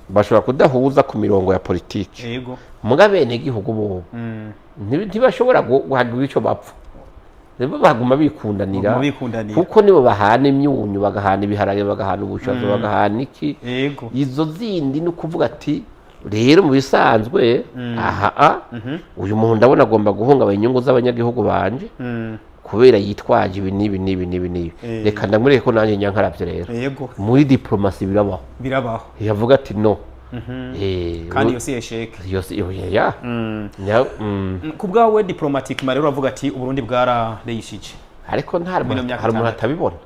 bashobora kudahuza ku mirongo ya politiki, muga bene igihugu bobo ntibashobora guhagira icyo bapfa. Nibo baguma bikundanira. Baguma bikundanira. Kuko nibo bahana imyunyu, bagahana ibiharage, bagahana ubushaza, bagahana iki. Izo zindi ni ukuvuga ati rero mu bisanzwe aha uyu muntu ndabona agomba guhungabanya inyungu z'abanyagihugu banje kubera yitwaje ibi n'ibi n'ibi n'ibi n'ibi, reka ndamureke ko nanjye nyankaravye rero. Muri diplomasi birabaho. Birabaho. Yavuga ati no. Kandi iyo si échec. Iyo si ya. Ku bwawe diplomatique rero uravuga ati Uburundi bwarareyishije. Ariko nta Muri ino myaka hari umuntu 6. atabibona.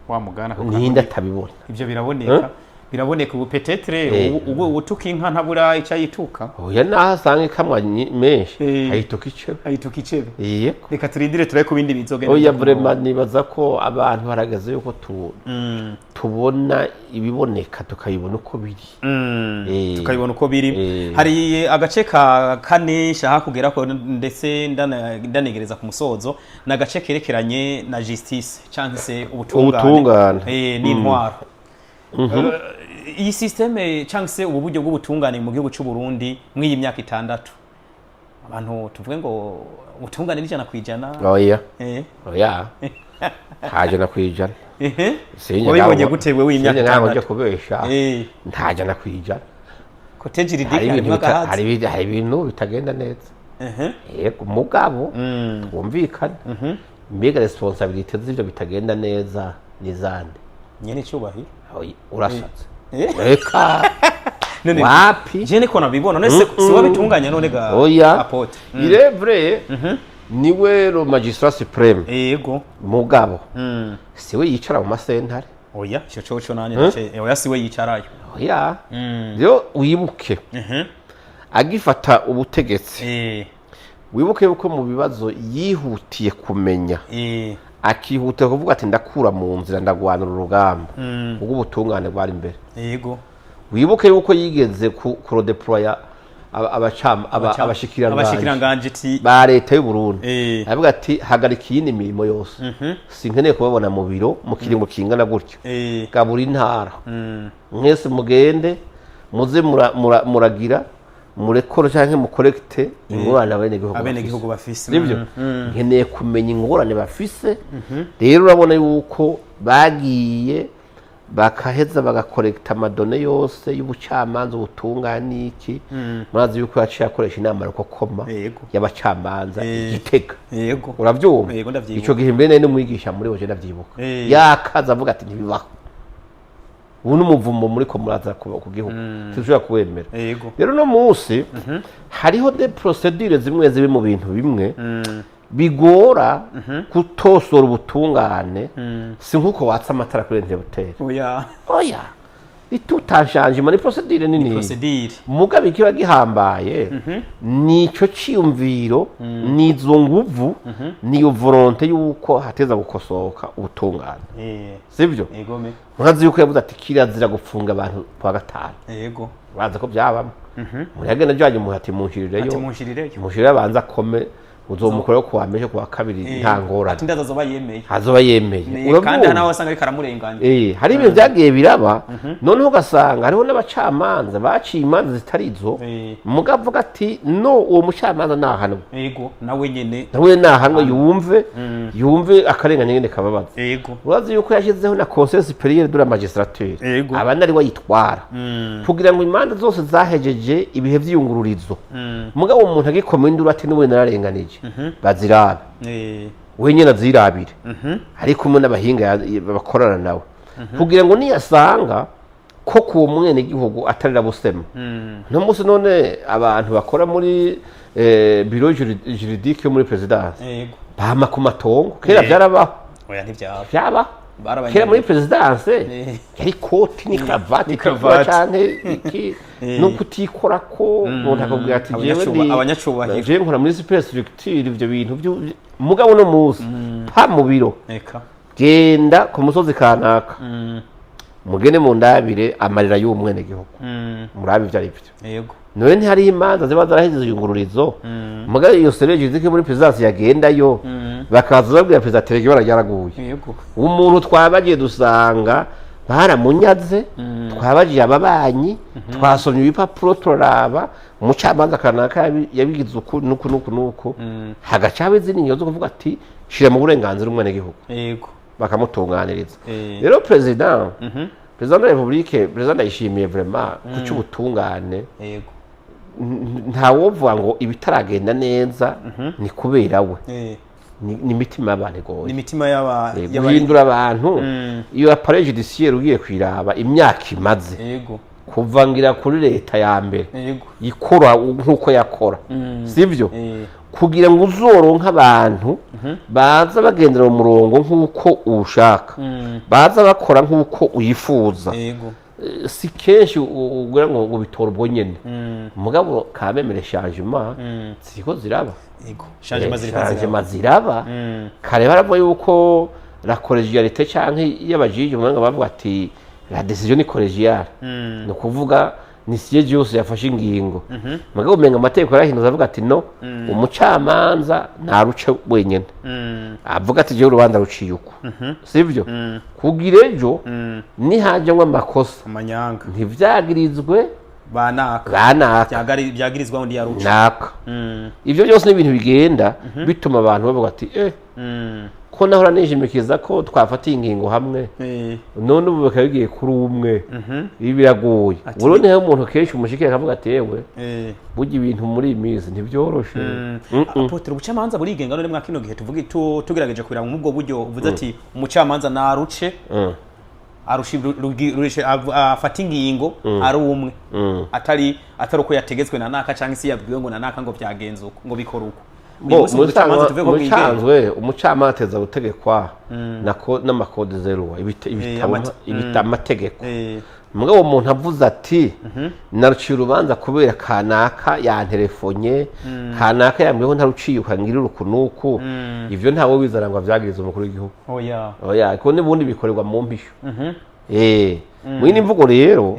Wa mugana ako Ninde atabibona? Ibyo biraboneka, biraboneka ubu peut-être. Ubu utuka inka ntabura icyo ayituka. Oya, naho asanga ikamwa menshi ayituka icebe. Ayituka icebe. Yego. Reka turindire turabe ku bindi bizogenda. Oya, vraiment nibaza ko abantu harageze yuko tubona ibiboneka, tukabibona uko biri. Tukabibona uko biri. Hari agace ka kane nshaka kugera ko ndetse ndanegereza ku musozo, ni agace kerekeranye na justice cyangwa se ubutungane. Ubutungane. N'intwaro. Iyi système cyangwa se ubu buryo bw'ubutungane mu gihugu cy'u Burundi mw'iyi myaka 6, abantu tuvuge ngo ubutungane ni 100%? Oya. Oya, nta 100%. Wabibonye gute wewe iyi myaka Sinjye ntabwo njya 6? kubesha, nta 100%. Côté juridique Hari ibintu harimo hari agahazi. hari ibintu bitagenda neza. Yego, mugabo twumvikane, mbega responsabilité z'ivyo bitagenda neza ni zande? Nyene icyubahiro. Oya, urashatse. Reka. None wapi. Je niko nabibona. None se si wabitunganya none ga Oya. Apôtre? Il est vrai, niwe le magistrat suprême, mugabo siwe yicara mu masentare. Oya, ico coco nanje ndace, oya, siwe yicarayo. Oya, rero wibuke agifata ubutegetsi, wibuke yuko mu bibazo yihutiye kumenya, akihutira kuvuga ati ndakura mu nzira, ndagwanura urugamba ubwo ubutungane bwari imbere. Wibuke yuko yigeze kurodeploya abashikiranganji Abashikiranganji ti ba leta y'u Burundi, aravuga ati: "Hagarika iyindi mirimo yose, sinkeneye kubabona mu biro mu kiringo kingana gutyo. Gabura intara, mwese mugende muze muragira murekoro canke mukorekite ingorane abenegihugu bafise." Abenegihugu bafise. Sibyo? Nkeneye kumenya ingorane bafise. Rero urabona yuko bagiye bakaheza bagakorekita ama données yose y'ubucamanza, ubutungane, iki. Murazi yuko yaciye akoresha inama rukokoma y'abacamanza i Gitega. Uravyumva? Yego, ndavyibuka. Ico gihe mbere nari n'umwigisha muri oje, ndavyibuka. Yakaza avuga ati: "Ntibibaho, ubu n'umuvumo muri ko muraza ku gihugu, sinshobora kuwemera." Rero uno munsi hariho des procédures zimwe ziri mu bintu bimwe bigora kutosora ubutungane. Si nk'uko watsa amatara kuri interrupteur. Oya. Oya, itutashanjima ni procédure nini. Procédure. Mugabe ikiba gihambaye nico ciyumviro, nizo nguvu, niyo volonté yuko hateza gukosoka ubutungane. Sivyo? Egome. Murazi yuko yavuze ati kirazira gufunga abantu kuwa gatanu. Uraza ko byabamo, umuntu yagenda ajanye umuntu ati munshirireyo. Ati munshirireyo. Munshirireyo abanza akome, uzomukoreho kuwa mbere, kuwa kabiri, nta ngorane. Ati ndaza azoba yemeye. Azoba yemeye. Kandi Urabyumva? hari nawe wasanga ariko aramurenganya. Hari ibintu byagiye biraba, noneho ugasanga hariho n'abacamanza baciye imanza zitari izo. Mugabo avuga ati: "No, uwo mucamanza nahanwe." Yego, nawe nyene. Nawe nahanwe, yumve akarengane nyene kababaza. Urazi yuko yashyizeho na Conseil supérieur de la magistrature, aba nari wayitwara, kugira ngo imanza zose zahejeje ibihe vy'iyungururizo, mugabo umuntu agikoma induru ati n'ubu nararenganije, bazirabe, we nyene azirabire ari kumwe n'abahinga bakorana nawe, kugira ngo niyasanga ko kuwo mwenegihugu atarira busema. No munsi none abantu bakora muri bureau juridique yo muri présidence bama ku matongo. Kera byarabaho? Oya, ntivyaba. Byaba. Barabanyarira. Kera muri présidence yari koti ni karavati Ni itukura karavati. canke iki, no kutikorako, umuntu akakubwira ati jewe ndi Abanyacubahiro. jewe nkora muri super structure, ivyo bintu mugabo no munsi pa mu biro, Eka. genda ku musozi kanaka, mugende mu ndabire amarira y'uwo mwenegihugu, murabe ivyo ari byo. None ntihariho imanza ziba zaraheze iyungururizo, mugabo iyo cellule juridique muri présidence yagendayo, bakaza babwira perezida terege ibara ryaraguye, umuntu twabagiye dusanga baramunyaze, twabagiye ababanyi, twasomye ibipapuro, turaraba umucamanza kanaka yabigize uku nuku nuku nuku, hagaca haba izindi ngingo zo kuvuga ati shira mu burenganzira umwenegihugu, bakamutunganiriza. Rero président de la République, président Ndayishimiye, vraiment ku cy'ubutungane, ntawovuga ngo ibitaragenda neza ni kubera we. Ni imitima y'abantu igoye. Ni imitima y'aba Guhindura abantu, iyo appareil judiciaire ugiye kuyiraba imyaka imaze, kuva ngira kuri leta ya mbere ikora nk'uko yakora, sibyo? Kugira ngo uzoronke abantu baza bagendera mu murongo nk'uko uwushaka, baza bakora nk'uko uyifuza, si kenshi ugira ngo ubitora ubwo nyene. Mugabo kamemere changement ziriko ziraba. Changement ziriko ziraba. Changement ziraba. Kare baravuga yuko la collégialité canke y'abajiji, umenga bavuga ati la décision ni collégiale, ni ukuvuga ni siège yose yafashe ingingo. Mugabo umenga amategeko yarahindutse, avuga ati no, umucamanza ntaruce wenyene, avuga ati jewe urubanza ruciye uku, sivyo? Kugira ejo nihajamwo amakosa, amanyanga, ntivyagirizwe banaka, banaka, byagirizwa undi yaruca. Naka. Ivyo byose ni ibintu bigenda bituma abantu bavuga ati ko nahora nishimikiza ko twafatiye ingingo hamwe, none ubu bikaba bigiye kuri umwe, ibi biragoye. Uburundi niho umuntu kenshi umushikira akavuga ati yewe, burya ibintu muri iyi minsi ntibyoroshe. Apôtre, ubucamanza burigenga none mwa kino gihe tuvuge tugerageje kubira mu ubwo buryo uvuze ati umucamanza naruce, arusha rurishe afata ingingo ari umwe, atari uko yategetswe na naka cyangwa se yabwiwe ngo na naka ngo byagenze uko, ngo bikora uko. Uyu Bo, munsi mu bucamanza tuvuge ko bwigenga? Musanzwe umucamanza ateza gutegekwa nako n'ama codes de loi, ibitabo, amategeko. Mugabo umuntu avuze ati naruciye urubanza kubera kanaka yanterefonye, kanaka yambwiye ko ntaruciye ukangirira uku nuku, ivyo ntawe wizara ngo avyagirize umukuru w'igihugu. Oya. Oya, kuko n'ubundi bikorerwa mu mpisho. Mu yindi mvugo rero,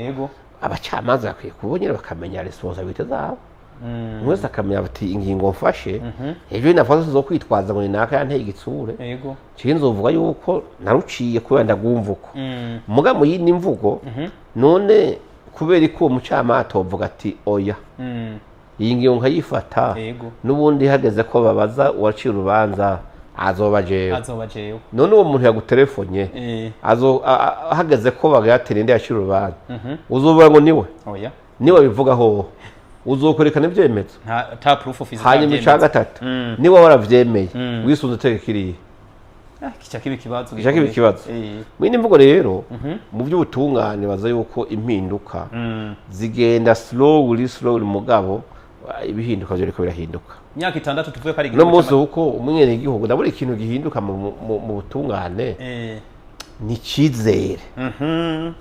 abacamanza bakwiye kuba nyine bakamenya responsabilité zabo. Umuntu wese akamenya ati ingingo mfashe, ejo nafashe zo kwitwaza ngo ni naka yanteye igitsure. Ciye nzovuga yuko naruciye kubera ndagumva uko. Muga mu yindi mvugo, none kubera ko uwo mucamanza atovuga ati oya, iyi ngingo nkayifata, n'ubundi hageze ko babaza uwaciye urubanza azoba jewe. Azoba jewe. None uwo muntu yaguterefonye, azo hageze ko bagatera indi yaciye urubanza, uzovuga ngo niwe? Oya. Niwe bivugaho, uzokwerekana ibyemezo? Nta ta proof of Hanyuma icya gatatu, niba waravyemeye wisunze itegeko iriya? Kica kiba ikibazo. Kica kiba ikibazo. Mu yindi mvugo rero, mu by'ubutungane baza yuko impinduka zigenda slowly slowly, mugabo ibihinduka byo biriko birahinduka. Imyaka 6 tuvuge ko ari No igihugu munsi uko umwenegihugu ndabona ikintu gihinduka mu butungane ni icizere,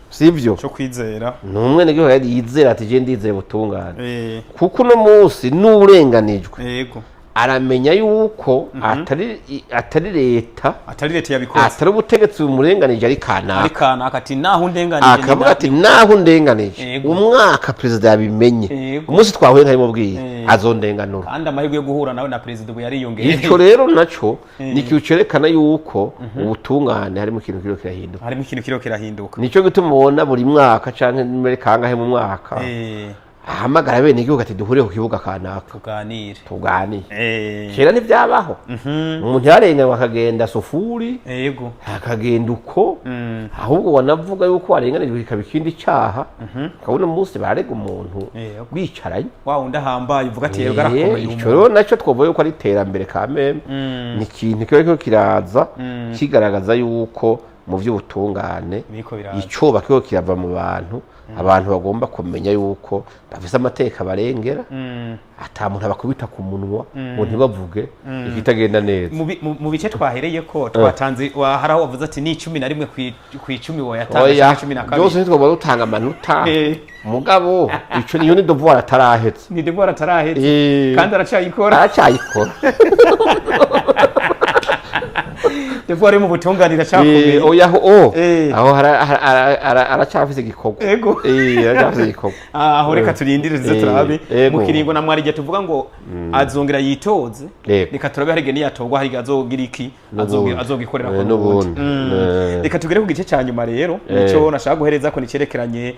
sivyo? Cyo kwizera. Ni umwenegihugu yizera ati je ndizeye ubutungane, kuko uno munsi n'urenganijwe aramenya yuko atari leta, atari leta yabikoze, atari ubutegetsi bumurenganije, ari kanaka. Ari kanaka, ati naho undenganije. Akavuga ati naho undenganije, umwaka perezida yabimenye, umunsi twahuye nkabimubwiye, azondenganura. Kandi amahirwe yo guhura nawe na perezida ubu yariyongereye. Ico rero naco ni ikintu cerekana yuko ubutungane harimo ikintu kiriko kirahinduka. Harimo ikintu kiriho kirahinduka. Nico gituma ubona buri mwaka canke mbere kangahe mu mwaka ahamagara bene igihugu ati duhure ku kibuga kanaka, tuganire. Tuganire. Kera ntibyabaho, umuntu yarenganywe akagenda sufuri, akagenda uko. Ahubwo wanavuga yuko warenganijwe kikaba ikindi cyaha. Ukabona umunsi barega umuntu bicaranye. Wa wundi ahambaye uvuga ati yego arakomeye. Ico rero nacyo twovuga yuko ari iterambere kameme, ni ikintu kiba kiriko kiraza kigaragaza yuko mu by'ubutungane Biriko biraza. icoba kiriko kirava mu bantu. Abantu bagomba kumenya yuko bafise amateka barengera, ata muntu abakubita ku munwa ngo ntibavuge ikitagenda neza. Mu bice twahereye ko twatanze hari aho wavuze ati ni 11 kw'icumi woyatanga, Oya, canke 12. Byose ntitwogomba dutanga amanota. Mugabo ico niyo ni devoir atarahetse. Ni devoir atarahetse. Kandi aracayikora. Aracyayikora. Devoir yo mu butungane iracyakomeye. Oya, aho aho aracyafise igikorwa. Aracyafise igikorwa. Aho reka turindire tuze turabe mu kiringo na mwarije tuvuga ngo azongera yitoze. Reka turabe hari igihe niyatorwa hari igihe azogira iki, N'ubundi. azogikorera ko N'ubundi. Reka tugere ku gice cya nyuma rero, nico nashaka guhereza ko nicerekeranye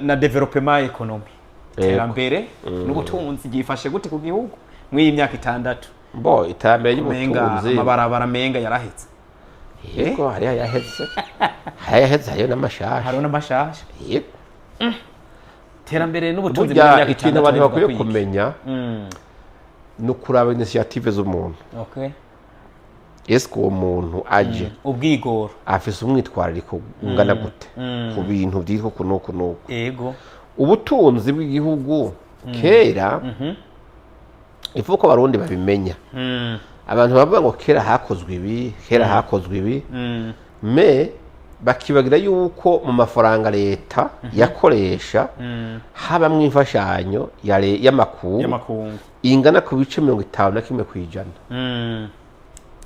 na développement économique, iterambere n'ubutunzi byifashe gute ku gihugu mw'iyi myaka 6? Bo, iterambere Menga ry'ubutunzi, amabarabara menga yarahetse. Yego, hariho ayahetse, hariho ayahetse, hariho n'amashasha. Hariho n'amashasha. Yego. Iterambere n'ubutunzi Burya muri myaka ikintu 6 abantu bivuga bakwiye kwiki? kumenya ni ukuraba initiative z'umuntu. Ese uwo muntu aje Ubwigoro. afise umwitwarariko ungana gute ku bintu byitwa uku n'uku n'uku? Ubutunzi bw'igihugu kera, ivuga ko abarundi babimenya, abantu bavuga ngo kera hakozwe ibi, kera hakozwe ibi, me bakibagira yuko mu mafaranga leta yakoresha habamwo imfashanyo y'amakungu y'amakungu ingana ku bice 51%.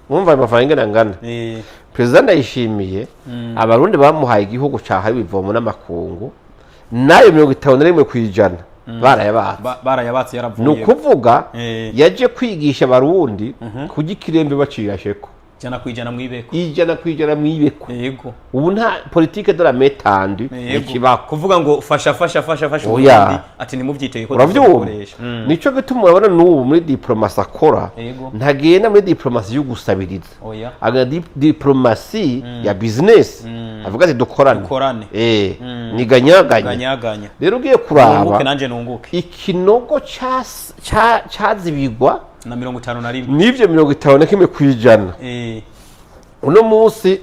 Mwumva ayo mafaranga ingana angana. Perezida Ndayishimiye, abarundi bamuhaye igihugu cahariwe ivomo n'amakungu, n'ayo 51% barayabatse. Barayabatse Ni yaravuye. ukuvuga yaje kwigisha abarundi kurya ikirembe bacirasheko. 100% mwibeko. 100% mwibeko. Ubu nta politique de la main tendue ikibaho. Kuvuga ngo fasha fasha fasha fasha Oya. ubundi ati ntimubyiteye ko Uravyumva? tuzabikoresha. Nico gituma urabona n'ubu muri diplomatie akora, ntagenda muri diplomatie yo gusabiriza. Oya. Agenda diplomatie ya business, avuga ati dukorane. Dukorane. Ni ganyaganya. Ganyaganya. Rero ugiye Nunguke kuraba nanje nunguke. ikinogo cazibigwa Na 51. n'ivyo 51%, uno munsi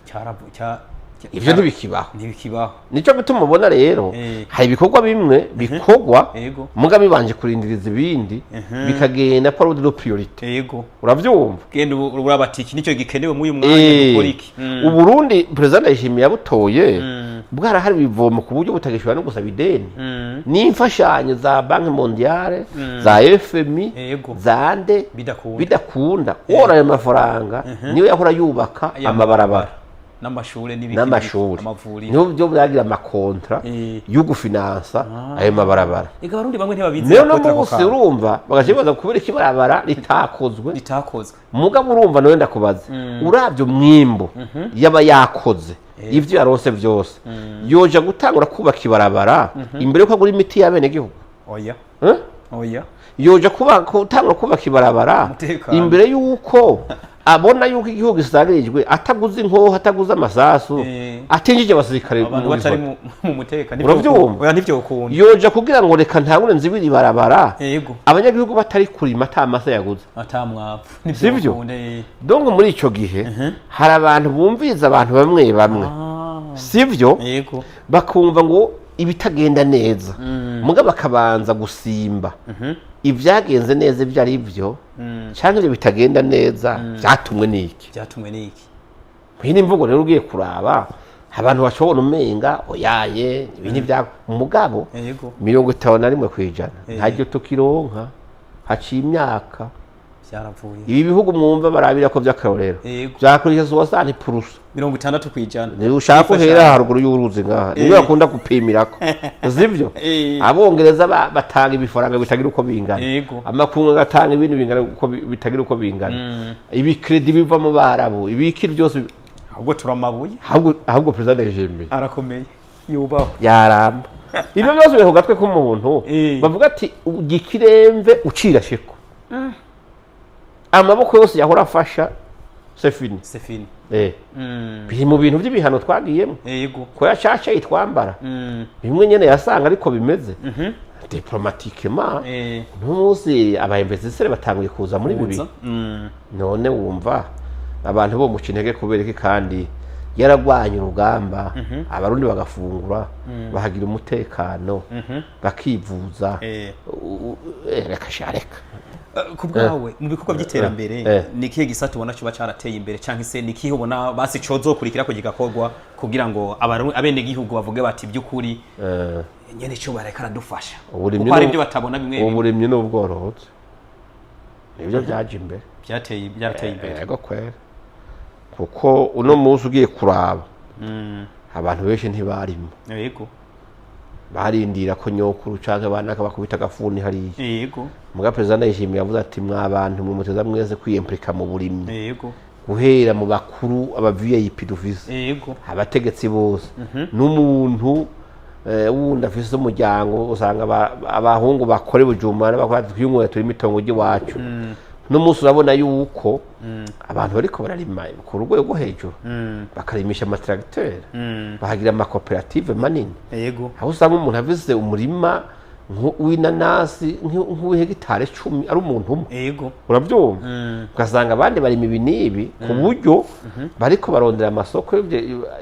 cyarabu ivyo ntibikibaho. Ntibikibaho. Nico gituma ubona rero hari ibikorwa bimwe bikorwa muga bibanje kurindiriza ibindi, bikagenda par ordre de priorité. Uravyumva? Genda ubu uraba ati iki nicyo gikenewe muri uyu mwanya, dukora iki. Uburundi perezida Ndayishimiye yabutoye bwarahari ibivomo ku buryo butagishobora no gusaba ideni n'imfashanyo za Banque mondiale, za FMI, za nde. Bidakunda. Bidakunda. Wora ayo mafaranga niyo yahora yubaka Aya amabarabara. N'amashure n'ibiki, N'amashuri. Amavuriro. Niho byo byagira ama contrats yo gufinansa ayo mabarabara. Ega abarundi bamwe ntibabizi. Rero no Bakotera ako munsi kantu. urumva bagaca bibaza kubera iki ibarabara ritakozwe. Ritakozwe. Mugabo urumva nawe, ndakubaza, uravye umwimbu yaba yakoze, ivyo yaronse vyose, yoja gutangura kubaka ibarabara imbere yuko agura imiti y'abenegihugu? Oya. Eh? Oya. Yoja gutangura kubaka ibarabara Umutekano. imbere yuko abona yuko igihugu gisagirijwe, ataguze inkoho, ataguze amasasu, atinjije abasirikare abantu mu batari bisoto? mu mutekano. Uravyumva? Oya, ntivyo ukunda. Yoja kugira ngo reka ntangure nzibire ibarabara, abanyagihugu batari kurima, ata mase yaguze? Ata mwavu. Sivyo? Ukunda, eh. Donc muri ico gihe hari abantu bumviriza abantu bamwe bamwe, sivyo? Yego. Bakumva ngo ibitagenda neza, muga bakabanza gusimba ibyagenze neza ibyo ari byo, cyangwa ibyo bitagenda neza byatumwe n'iki? Byatumwe n'iki? Iyi ni imvugo rero ugiye kuraba abantu bashobora umenga oyaye ibi ntibya mugabo 51% ntaryo tukironka haciye imyaka. Byaravuye. Ibi bihugu mwumva barabira ko by'akarorero byakurikiza 60%. 60%. Niba ushaka uhera haruguru y'uruzi ngaha, niyo bakunda gupimirako, sivyo? Abongereza batanga ibifaranga bitagira uko bingana, amakungu agatanga ibintu bingana uko bitagira uko bingana, ibi crédits biva mu Barabu, ibiki byose. Ahubwo turamabuye. Ahubwo perezida Ndayishimiye arakomeye, yubahwe. Yaramba. Ibyo byose biri ku gatwe k'umuntu. Bavuga ati ugikiremve ucirasheko amaboko yose yahora afasha, c'est fini. C'est fini. Biri mu bintu by'ibihano twagiyemo, ko yacaca yitwambara bimwe nyene yasanga ariko bimeze diplomatiquement. Uno munsi aba investisseurs batanguye kuza muri ibi Kuza. bihe. None wumva abantu bo muca intege kubera iki, kandi yaragwanye urugamba, abarundi bagafungura, bahagira umutekano, bakivuza? Reka sha, reka. Ku bwawe, mu bikorwa by'iterambere, ni ikihe gisata ubona kiba cyarateye imbere, cyangwa se ni ikihe ubona basi cozokurikira ko gigakorwa kugira ngo abenegihugu bavuge bati by'ukuri nyene cyo bareka aradufasha, Uburimyi kuko hari ibyo batabona bimwe bimwe? Uburimyi n'ubworozi nibyo byaje imbere. Byarateye imbere. Yego kwera, kuko uno munsi ugiye kuraba abantu benshi ntibarimo, barindira ko nyokuru canke banaka bakubita agafuni hariya. Muga perezida Ndayishimiye yavuze ati mwa bantu mwe muteza mwese kwiyemplika mu burimyi, guhera mu bakuru, aba VIP dufise, abategetsi bose, n'umuntu wundi afise umuryango, usanga abahungu bakora i Bujumbura bakora twinywera turi imitongo ry'iwacu. No munsi urabona yuko abantu bariko bararima ku rwego rwo hejuru, bakarimisha ama tracteurs, bahagira amakoperative manini, aho usanga umuntu afise umurima w'inanasi nk'uw'ihegitari 10 ari umuntu umwe. Urabyumva? Ugasanga abandi barima ibi n'ibi ku buryo bariko barondera amasoko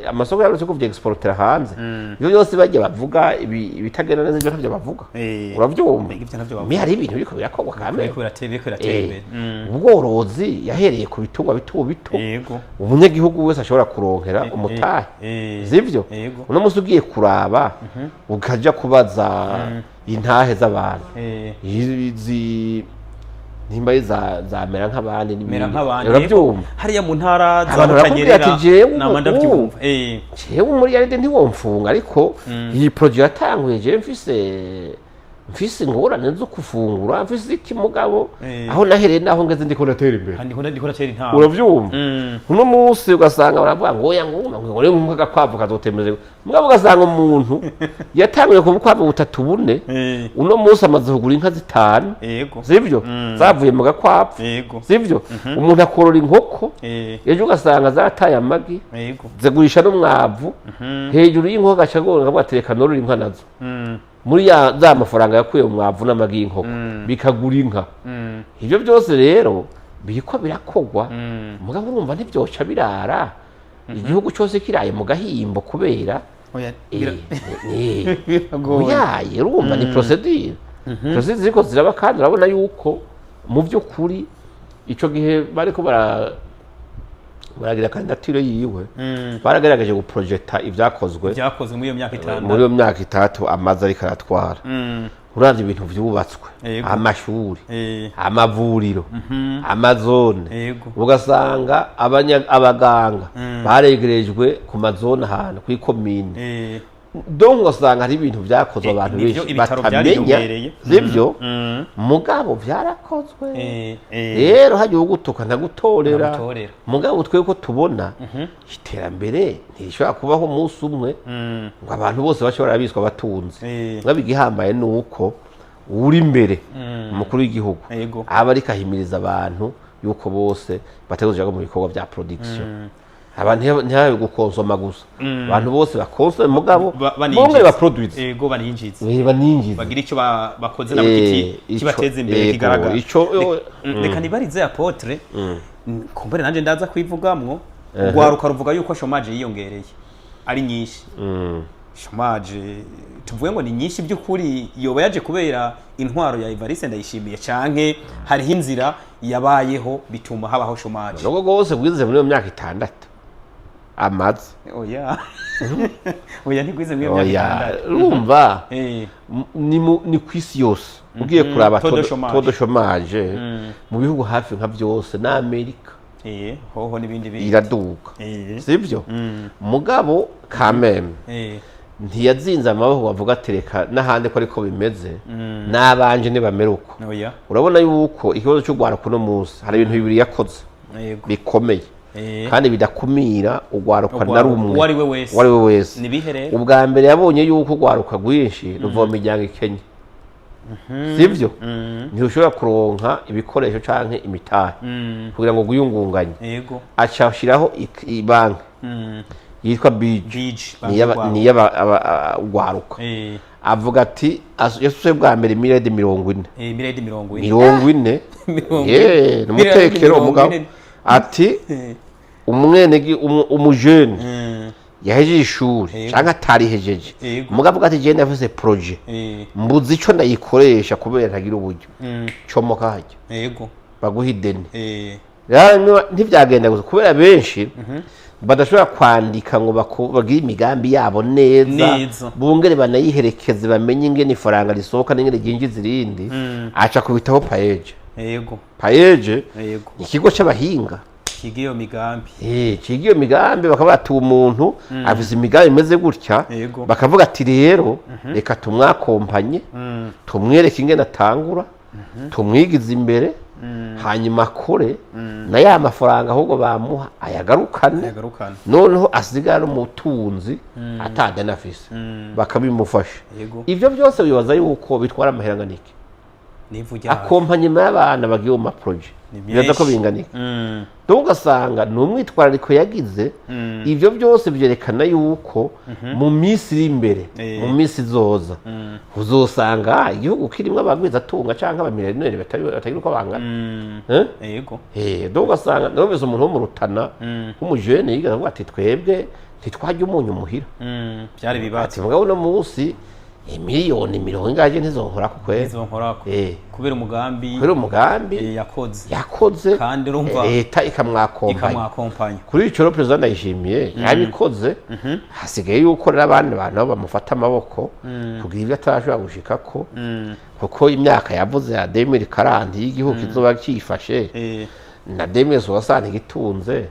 amasoko yarose ko exportera hanze. Ibyo byose bajya bavuga ibitagenda neza, ibyo ntavyo bavuga. Urabyumva? Ibyo ntavyo bavuga. Mi hari ibintu biriko birakorwa kamere. Biriko biratera imbere. Ubworozi yahereye ku bitungwa bito bito, umunyagihugu wese ashobora kuronkera umutahe, sivyo? Yego. Uno munsi ugiye kuraba, ukaja kubaza intahe z'abantu, izi nimba ari zamera nk'abandi n'ibindi. Mera nk'abandi. Urabyumva? Hariya mu ntara za Abantu barakubwira Butanyerera ati, jewe nama ubu- ndabyumva. Jewe muri yaride ntiwomfunga, ariko iyi projet yatanguye jewe mfise ingorane zo kufungura, mfise iki, mugabo aho nahereye naho ngeze ndiko ndatera imbere. Kandi ndiko natera intambwe. Uravyumva? Uno munsi ugasanga baravuga ngo oya, ngo ngo ngo agakwavu kazotemeze, mugabo ugasanga umuntu yatanguye ku bukwavu butatu, bune, uno munsi amaze kugura inka zitanu, sivyo, zavuye mu gakwavu, sivyo? Umuntu akorora inkoko, ejo ugasanga zataye amagi, zigurisha n'umwavu hejuru y'inkoko, agaca agorora akavuga ati reka norore inka nazo, muri ya za mafaranga yakuye mu mwavu n'amagi y'inkoko bikagura inka. Ibyo byose rero biriko birakogwa, mugabo urumva ntibyoca birara igihugu cyose kiraye mu gahimbo kubera Oya, biragoye. Oyaye, urumva ni procédure ziriko ziraba, kandi urabona yuko mu by'ukuri ico gihe bariko baragira candidature yiwe, baragerageje guprojeta ibyakozwe Byakozwe muri iyo myaka 6. Muri iyo myaka 6 amaze ariko aratwara. Uravye ibintu vyubatswe, amashuri, amavuriro, amazone, ugasanga abaganga baregerejwe ku mazone, ahantu kw'ikomine. Donc ugasanga hari ibintu vyakozwe abantu nivyo, benshi ibitaro batamenya. vyariyongereye. Sivyo? Mugabo vyarakozwe. Rero hagiye ugutuka ntagutorera. Ntagutorera. Mugabo twe ko tubona iterambere ntirishobora kubaho umunsi umwe ngo abantu bose bashobora biswa batunze. Mugabo igihambaye ni uko uri imbere, umukuru w'igihugu, aba ariko ahimiriza abantu yuko bose bategerezwa kuja mu bikorwa vya production. Abantu ntihabe gukonsoma gusa, abantu bose bakonsome, mugabo baninjiza. bongere baproduise. Yego, baninjiza. Baninjize. Bagira icyo bakoze nabo kibateza imbere, kigaragara. Reka nibarize apôtre, kumbure nanjye ndaza kwivugamwo. Urwaruka ruvuga yuko chômage yiyongereye ari nyinshi. Chômage tuvuge ngo ni nyinshi by'ukuri yoba yaje kubera intwaro ya Evariste Ndayishimiye, canke hariho inzira yabayeho bituma habaho chômage? Nubwo rwose bwize muri iyo myaka 6 amaze. Oya, oya, ntigwize muri iyo myaka Oya. 6. Urumva, ni ku isi yose ugiye kuraba. Taux de chômage. Taux de chômage mu bihugu hafi nka byose n'Amerika Hoho n'ibindi bindi. iraduga. Sibyo? Mugabo kameme ntiyazinze amaboko bavuga ati reka n'ahandi ko ariko bimeze, n'abanje ntibamere uko. Oya. Urabona yuko ikibazo cy'urwaruka uno munsi hari ibintu bibiri yakoze bikomeye kandi bidakumira urwaruka na Urwaruka, rumwe. uwo ari we wese. Uwo ari we wese. Ni bihe rero? Ubwa mbere, yabonye yuko urwaruka rwinshi ruva mu miryango ikenye, sibyo? Ntirushobora kuronka ibikoresho canke imitahe kugira ngo rwiyungunganye. Aca ashyiraho ibanki yitwa BIJE. BIJE. Niy'urwaruka. Avuga ati yasutse bwa mbere miliyaridi 40. Miliyaridi 40. 40. 40. Ye, ni Miliyaridi umutekero. 40. Umugabo ati umwene umujene yahejeje ishuri canke atarihejeje, umugabo avuga ati jewe ndafise projet, mbuze ico ndayikoresha kubera ntagira uburyo, comoka hajya baguha ideni. Rero ntivyagenda gusa kubera benshi badashobora kwandika ngo bagire imigambi yabo neza, Neza. bongere banayiherekeze, bamenye ingene ifaranga risohoka n'ingene ryinjiza irindi. Aca kubitaho PAEEJ. PAEEJ ikigo c'abahinga kiga iyo migambi. Ciga iyo migambi, bakaba bati umuntu afise imigambi imeze gutya. Bakavuga ati rero reka tumwakompanye, tumwereke ingene atangura, tumwigize imbere, hanyuma akore na ya mafaranga ahubwo bamuha ayagarukane. Yagarukana. Noneho asigara ari umutunzi atadeni afise, bakabimufasha. Ivyo byose bibaza yuko bitwara amahera angana iki? N'ivu ryayo. Accompagnement y'abana bagiye mu maprojets Ni bibaza ko menshi. bingana iki? Donc ugasanga ni umwitwarariko yagize. Ibyo byose byerekana yuko mu minsi iri imbere, mu minsi izoza, uzosanga igihugu kirimo abagwizatunga cyangwa abamiliyoneri batagira uko bangana. Eh? Yego. Donc ugasanga numvise umuntu wo mu Rutana w'umujene yigeze avuga ati twebwe ntitwajya umunyu muhira. Byari ibibazo. Ati mugabo uno munsi miliyoni mirongo ingahe ntizonkora ku kwezi. Izo nkorako kubera umugambi kubera umugambi yakoze. Yakoze. Kandi urumva leta ikamwakompanya. Ikamwakompanya. Kuri ico rero perezida Ndayishimiye yabikoze, hasigaye yuko rero abandi bantu nabo bamufata amaboko kugira ibyo atarashobora gushikako, kuko imyaka yavuze ya 2040 y'igihugu kizoba cifashe na 2060 gitunze,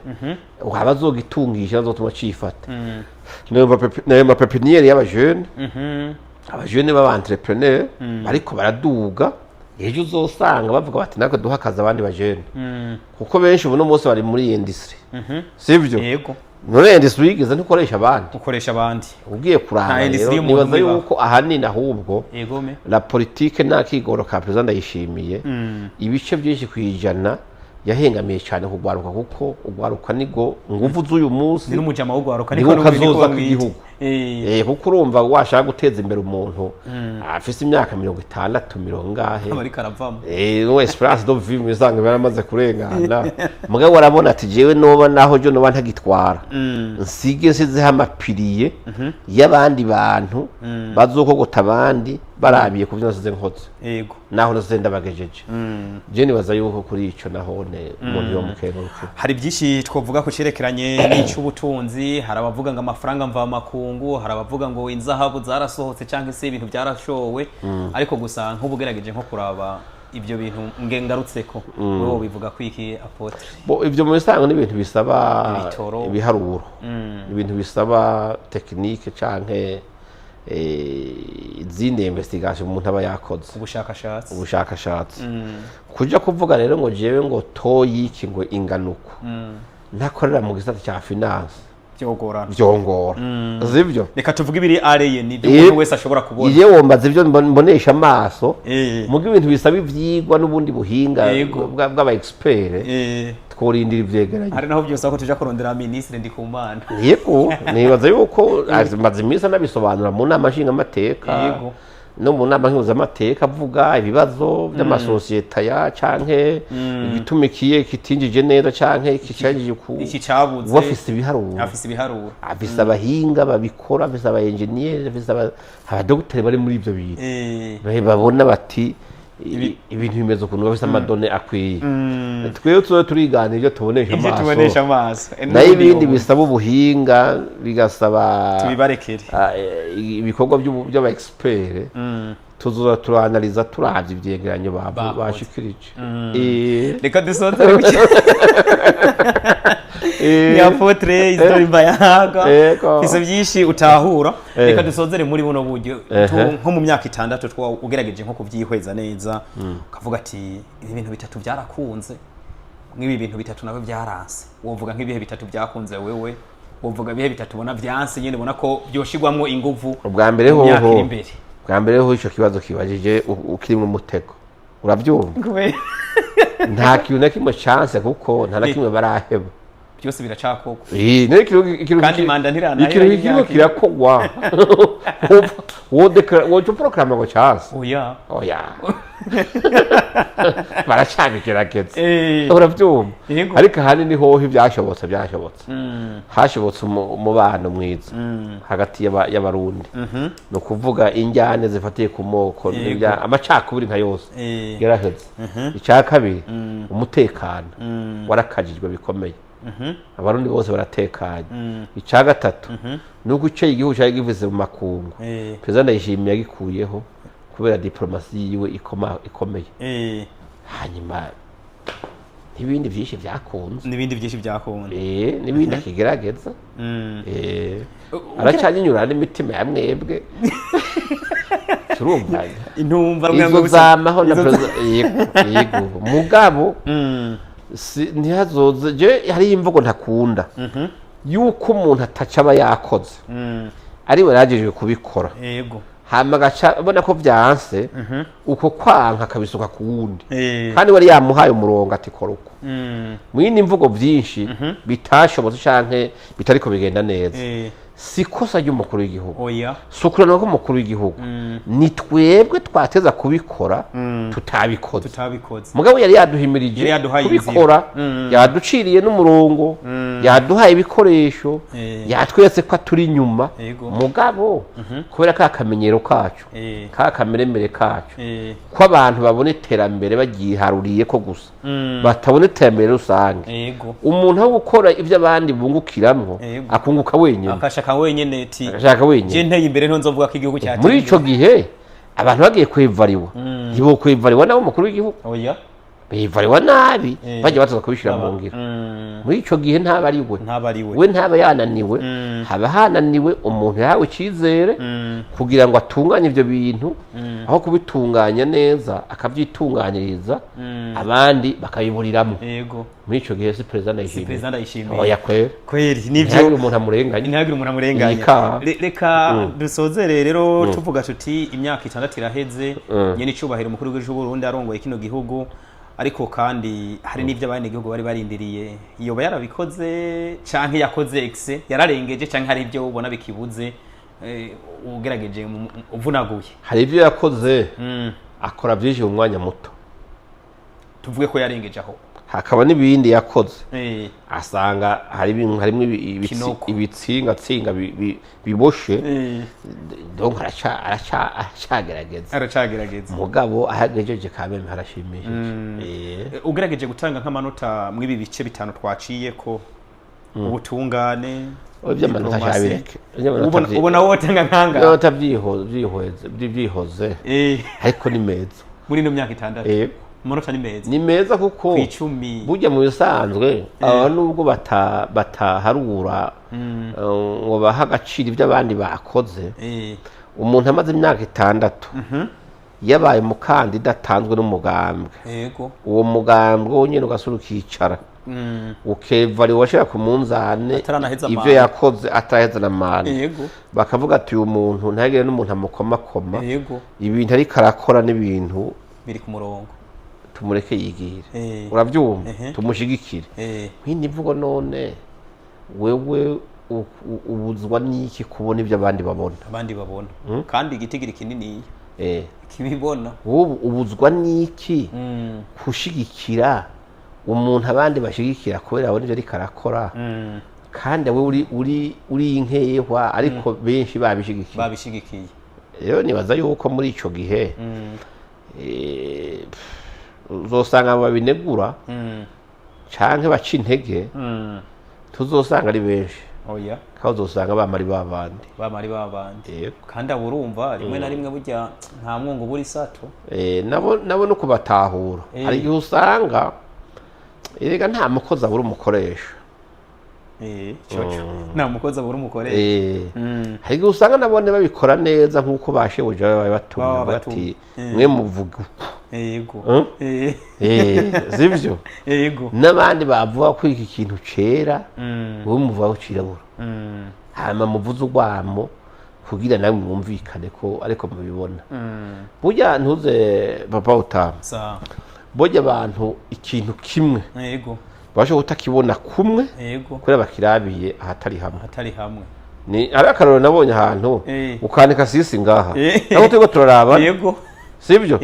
waba azogitungisha azotuma cifata. Nayo mapépinières y'abajene, abajene b'aba entrepreneur bariko baraduga, ejo uzosanga bavuga bati natwe duha akazi abandi bajene, kuko benshi ubu munsi bari muri iyi industrie, sivyo? Yego. None industrie yigeze ntikoresha abandi. Ukoresha abandi. Ugiye kuraba Nta industrie rero y'umuntu nibaza umwe ibaho. yuko ahanini ahubwo Yegome. la politique n'akigoro ka perezida Ndayishimiye, ibice byinshi ku ijana yahengamiye cyane kugwaruka, kuko ugwaruka nigo nguvu z'uyu munsi. Ni n'umujama w'ugwaruka. Niko niko kazoza bamwita. k'igihugu. Kuko urumva washaka guteza imbere umuntu afise imyaka 60 mirongo ingahe, aba ariko aravamo. No espérance de vie misanga yaramaze kurengana. Mugabo arabona ati jewe noba naho jo noba ntagitwara, nsige nsizeho amapiliers y'abandi bantu bazokogota abandi barabiye ku byo nasize nkoze, naho nasize ndabagejeje. Je nibaza yuko kuri ico nahone umuntu yomukenguruka. Hari byinshi twavuga ku cerekeranye n'icy'ubutunzi. Hari abavuga ngo amafaranga mvamakungu. makungu. Hari abavuga ngo inzahabu zarasohotse cyangwa se ibintu byarashowe, ariko gusa nk'ubugerageje nko kuraba ibyo bintu nge ngarutseko, wowe bivuga ko iki, apôtre? Bo, ivyo mu bisanzwe ni ibintu bisaba Ibitoro. ibiharuro, ibintu bisaba technique canke izindi investigation umuntu aba yakoze. Ubushakashatsi. Ubushakashatsi. Kuja kuvuga rero ngo jewe ngo toyiki ngo inganuko ntakorera mu gisata cya finance, byogorana. Vyongora, sivyo? Reka tuvuge ibiri areye ni ibyo umuntu wese ashobora kubona. Iyo wombaza ivyo mbonesha amaso, muga ibintu bisaba ivyigwa n'ubundi buhinga bw'aba expert, tworindira ivyegeranyo. Hari naho byose aho tuja kurondera minisitiri Ndikumana. Yego, nibaza yuko amaze iminsi anabisobanura mu nama nshingamateka no mu nama nkenguzamateka, avuga ibibazo by'amasosiyete aya canke igituma ikiye kitinjije neza canke kicanjije ku Iki cabuze. Uba afise ibiharuro. Afise ibiharuro. Afise abahinga babikora, afise aba engineer, afise abadogiteri bari muri ivyo bintu. Babona bati ibintu bimeze ukuntu, bafise ama données akwiye. Twebwe tuzobe turigana ibyo tubonesha Ibyo amaso. tubonesha amaso. Nayo ibindi bisaba ubuhinga, bigasaba tubibarekere. Ibikorwa by'aba expert, tuzoza turanaliza turavye ivyegeranyo Bakoze. bashikirije. Reka dusozere ku ni apôtre Isidore Mbayahaga. Fise byinshi utahura. Reka dusozere muri buno buryo. Nko mu myaka 6 twa ugerageje nko kuvyihweza neza, ukavuga ati ibi bintu bitatu byarakunze, nk'ibi bintu bitatu nabyo byaranse, wovuga nk'ibihe bitatu byakunze wewe, wovuga ibihe bitatu ubona byanse nyene, ubona ko byoshigwamwo inguvu Ubwa mbere mu myaka hoho iri imbere? Bwa mbere hoho, ico kibazo kibajije ukirimwo umutego, uravyumva? Kubera? Nta kintu na kimwe chance, kuko nta na kimwe baraheba. Byose biracakogwa. Nayo ikintu Kandi manda ntiranahera ikintu y'imyaka kiriko ine. kirakogwa, woca uproclama ngo chance? Oya. Oya, baracabigerageza. Uravyumva? Yego. Ariko ahanini hoho ivyashobotse byashobotse, hashobotse umubano mwiza hagati y'Abarundi, ni ukuvuga injyane zifatiye ku moko, amacakubiri nka yose yaraheze. Icya kabiri, umutekano warakajijwe bikomeye, Abarundi bose baratekanye. Icya gatatu ni uko icyo igihugu cyari givuze mu makungu, Perezida Ndayishimiye yagikuyeho kubera diplomasi yiwe ikomeye. Hanyuma n'ibindi byinshi byakunze. N'ibindi byinshi byakunda. N'ibindi akigerageza. Aracyanyinyura n'imitima ya mwebwe, turumva. Intumva Izo zamaho na perezida, yego, mugabo ntihazoze je hariyo imvugo ntakunda yuko umuntu ataca aba yakoze, ariwe yaragejejwe kubikora, hama agaca abona ko byanse, uko kwanka akabisuka ku wundi, kandi wari yamuhaye umurongo ati kora uko. Mu yindi mvugo, byinshi bitashobotse canke bitariko bigenda neza, si ikosa ry'umukuru w'igihugu, Oya. si ukunanirwa k'umukuru w'igihugu, ni twebwe twateza kubikora tutabikoze. Tutabikoze. Mugabo yari yaduhimirije Yari yaduhaye kubikora, inzira. Yaduciriye n'umurongo, yaduhaye ibikoresho, yatweretse ko aturi inyuma. Mugabo kubera ka kamenyero kacu, ka kameremere kacu, ko abantu babona iterambere bagyiharuriye ko gusa, batabona iterambere rusange, umuntu aho gukora ibyo abandi bungukiramwo, akunguka wenyine. Akashaka wenyene ti Agashaka wenyine. Je nteye imbere ntonzovuga ko igihugu cyateye Muri ico imbere. gihe abantu bagiye kwevariwa, ntibokwevariwa nabo umukuru w'igihugu, Oya. bivariwa nabi, bajya batoza kubishyira mu ngiro. Muri ico gihe ntaba ari we, Ntaba ari we. we ntaba yananiwe, haba hananiwe umuntu yahawe icyizere kugira ngo atunganye ibyo bintu, aho kubitunganya neza akabyitunganyiriza, abandi bakabiburiramo. Muri ico gihe si perezida Ndayishimiye. Perezida Ndayishimiye. Oya kwera. Kweri nivyo. Ntihagire umuntu amurenganya. Ntihagire umuntu amurenganya. Yika. Reka dusozere rero tuvuga tuti imyaka 6 iraheze nyene icubahiro umukuru w'igihugu cy'u Burundi arongoye kino gihugu, ariko kandi hari n'ibyo abanyagihugu bari barindiriye, yoba yarabikoze canke yakoze exe yararengeje, canke hari ibyo ubona bikibuze, ugerageje uvunaguye? Hari ibyo yakoze, akora byinshi mu mwanya muto. Tuvuge ko yarengeje aho. Hakaba n'ibindi yakoze asanga hari ibintu harimo Kinoko. ibitsingatsinga biboshe. Donc aracagerageza. Aracagerageza. Mugabo ahagejeje kameme harashimishije. Ugerageje gutanga nk'amanota mw'ibi bice bitanu twaciye ko, ubutungane, Iby'amanota Diplomasi. Shabireke. Iby'amanota Ubona wowe utanga nkanga. Iby'amanota byihoze, ariko ni meza. Muri ino myaka 6 Yego. Amanota ni meza. Ni meza kuko Ku 10. Burya mu bisanzwe aba nubwo bataharura ngo bahe agaciro ibyo abandi bakoze, umuntu amaze imyaka 6 yabaye umukandida atanzwe n'umugambwe, uwo mugambwe wonyine ugasura ukicara, ukeva washyira ku munzane Ataranaheza ibyo manda. yakoze ataraheza na manda, bakavuga ati uyu muntu ntagire n'umuntu amukomakoma, ibintu ariko arakora n'ibintu biri ku murongo, tumureke yigire. Urabyumva? Ehe. Tumushigikire. Nk'indi mvugo, none wewe ubuzwa n'iki kubona ibyo abandi babona? Abandi babona, kandi igitigiri kinini kibibona. Wowe ubuzwa n'iki gushigikira umuntu abandi bashigikira kubera abona ibyo ariko arakora, kandi wowe uri inkehwa, ariko benshi babishigikiye? Babishigikiye. Rero nibaza yuko muri ico gihe uzosanga abo babinegura canke baca intege, tuzosanga ari benshi, Oya. kandi uzosanga bamari babandi. Bamari babandi. Yego. Kandi abo urumva rimwe na rimwe burya nta mwungu buri sato. Nabo no kubatahura. Hari igihe usanga erega nta mukozi abura umukoresha. Coco, nta mukozi abura umukoresha. Hari igihe usanga nabone babikora neza nk'uko bashebuja baba batumye, Baba bavuga ati batumye. Mwe muvuga uku. Sivyo? Yego. N'abandi bavuga ko iki kintu cera, wowe muvuga ko cirabura, hanyuma muvuze urwamo kugira nawe mwumvikane ko ariko mubibona. Burya ntuze papa utamu, Sawa. burya abantu ikintu kimwe babasha kutakibona kumwe kubera bakirabiye ahatari hamwe. Atari hamwe. Ni ari akarorero nabonye ahantu, ukandika 6 ngaha, naho turiko turaraba, sibyo?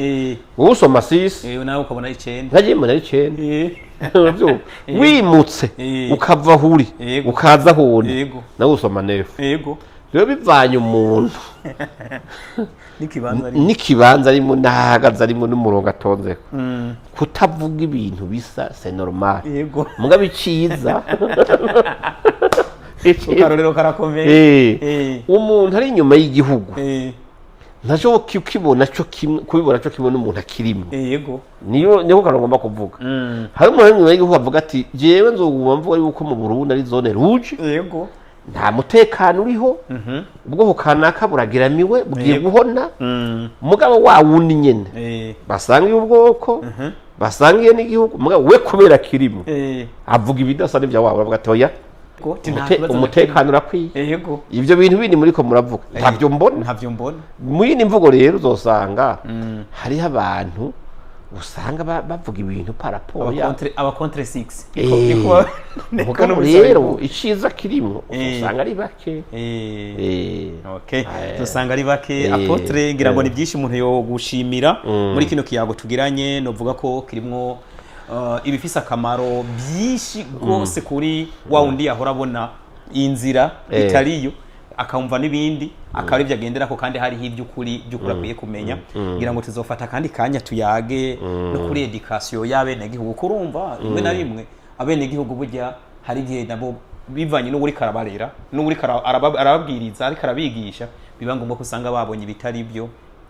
Wowe usoma 6, Nawe ukabona 9. Nkagiye mbona ari 9. Uravyumva? Wimutse ukava aho uri, ukaza aho uri, nawe usoma 9. Rero bivanye umuntu n'ikibanza ari n'ikibanza arimo n'ahahagaze arimo n'umurongo atonzeko, kutavuga ibintu bisa c'est normal. Mugabo iciza Akarorero karakomeye. Umuntu ari inyuma y'igihugu ntashobora kukibona cyo kimwe, kubibona cyo kimwe n'umuntu akirimo. Niyo niko kantu ngomba kuvuga. Hari umuntu ari inyuma y'igihugu avuga ati jewe nzoguma mvuga yuko mu Burundi ari zone rouge, nta mutekano uriho, ubwoko kanaka burageramiwe, bugiye guhona. Mugabo wa wundi nyene basangiye ubwoko, basangiye n'igihugu, mugabo we kubera kirimo avuga ibidasa n'ibya wabo, avuga ati oya, Ko, ti nta kibazo na umutekano urakwiye, kimwe. Ibyo bintu bindi muriko muravuga ntabyo mbona. Ntabyo mbona. Mu yindi mvugo rero uzosanga hariho abantu usanga bavuga ibintu par rapport ya Aba contre 6. Mugabo rero iciza kirimo, usanga ari bake. Okay. Dusanga ari bake. Apôtre, ngira ngo ni byinshi umuntu yo gushimira muri kino kiyago tugiranye. Novuga ko kirimwo ibifise akamaro byinshi rwose kuri wa wundi yahora abona inzira itariyo, akumva n'ibindi, akaba aribyo agenderako, kandi hariho iby'ukuri by'ukuri akwiye kumenya. Ngira ngo tuzofata kandi kanya tuyage no kuri éducation y'abenegihugu. Kurumva rimwe na rimwe abenegihugu burya hari igihe nabo bivanye n'uwuriko arabarera n'uwuriko arababwiriza, ariko arabigisha, biba ngombwa ko usanga babonye ibitari byo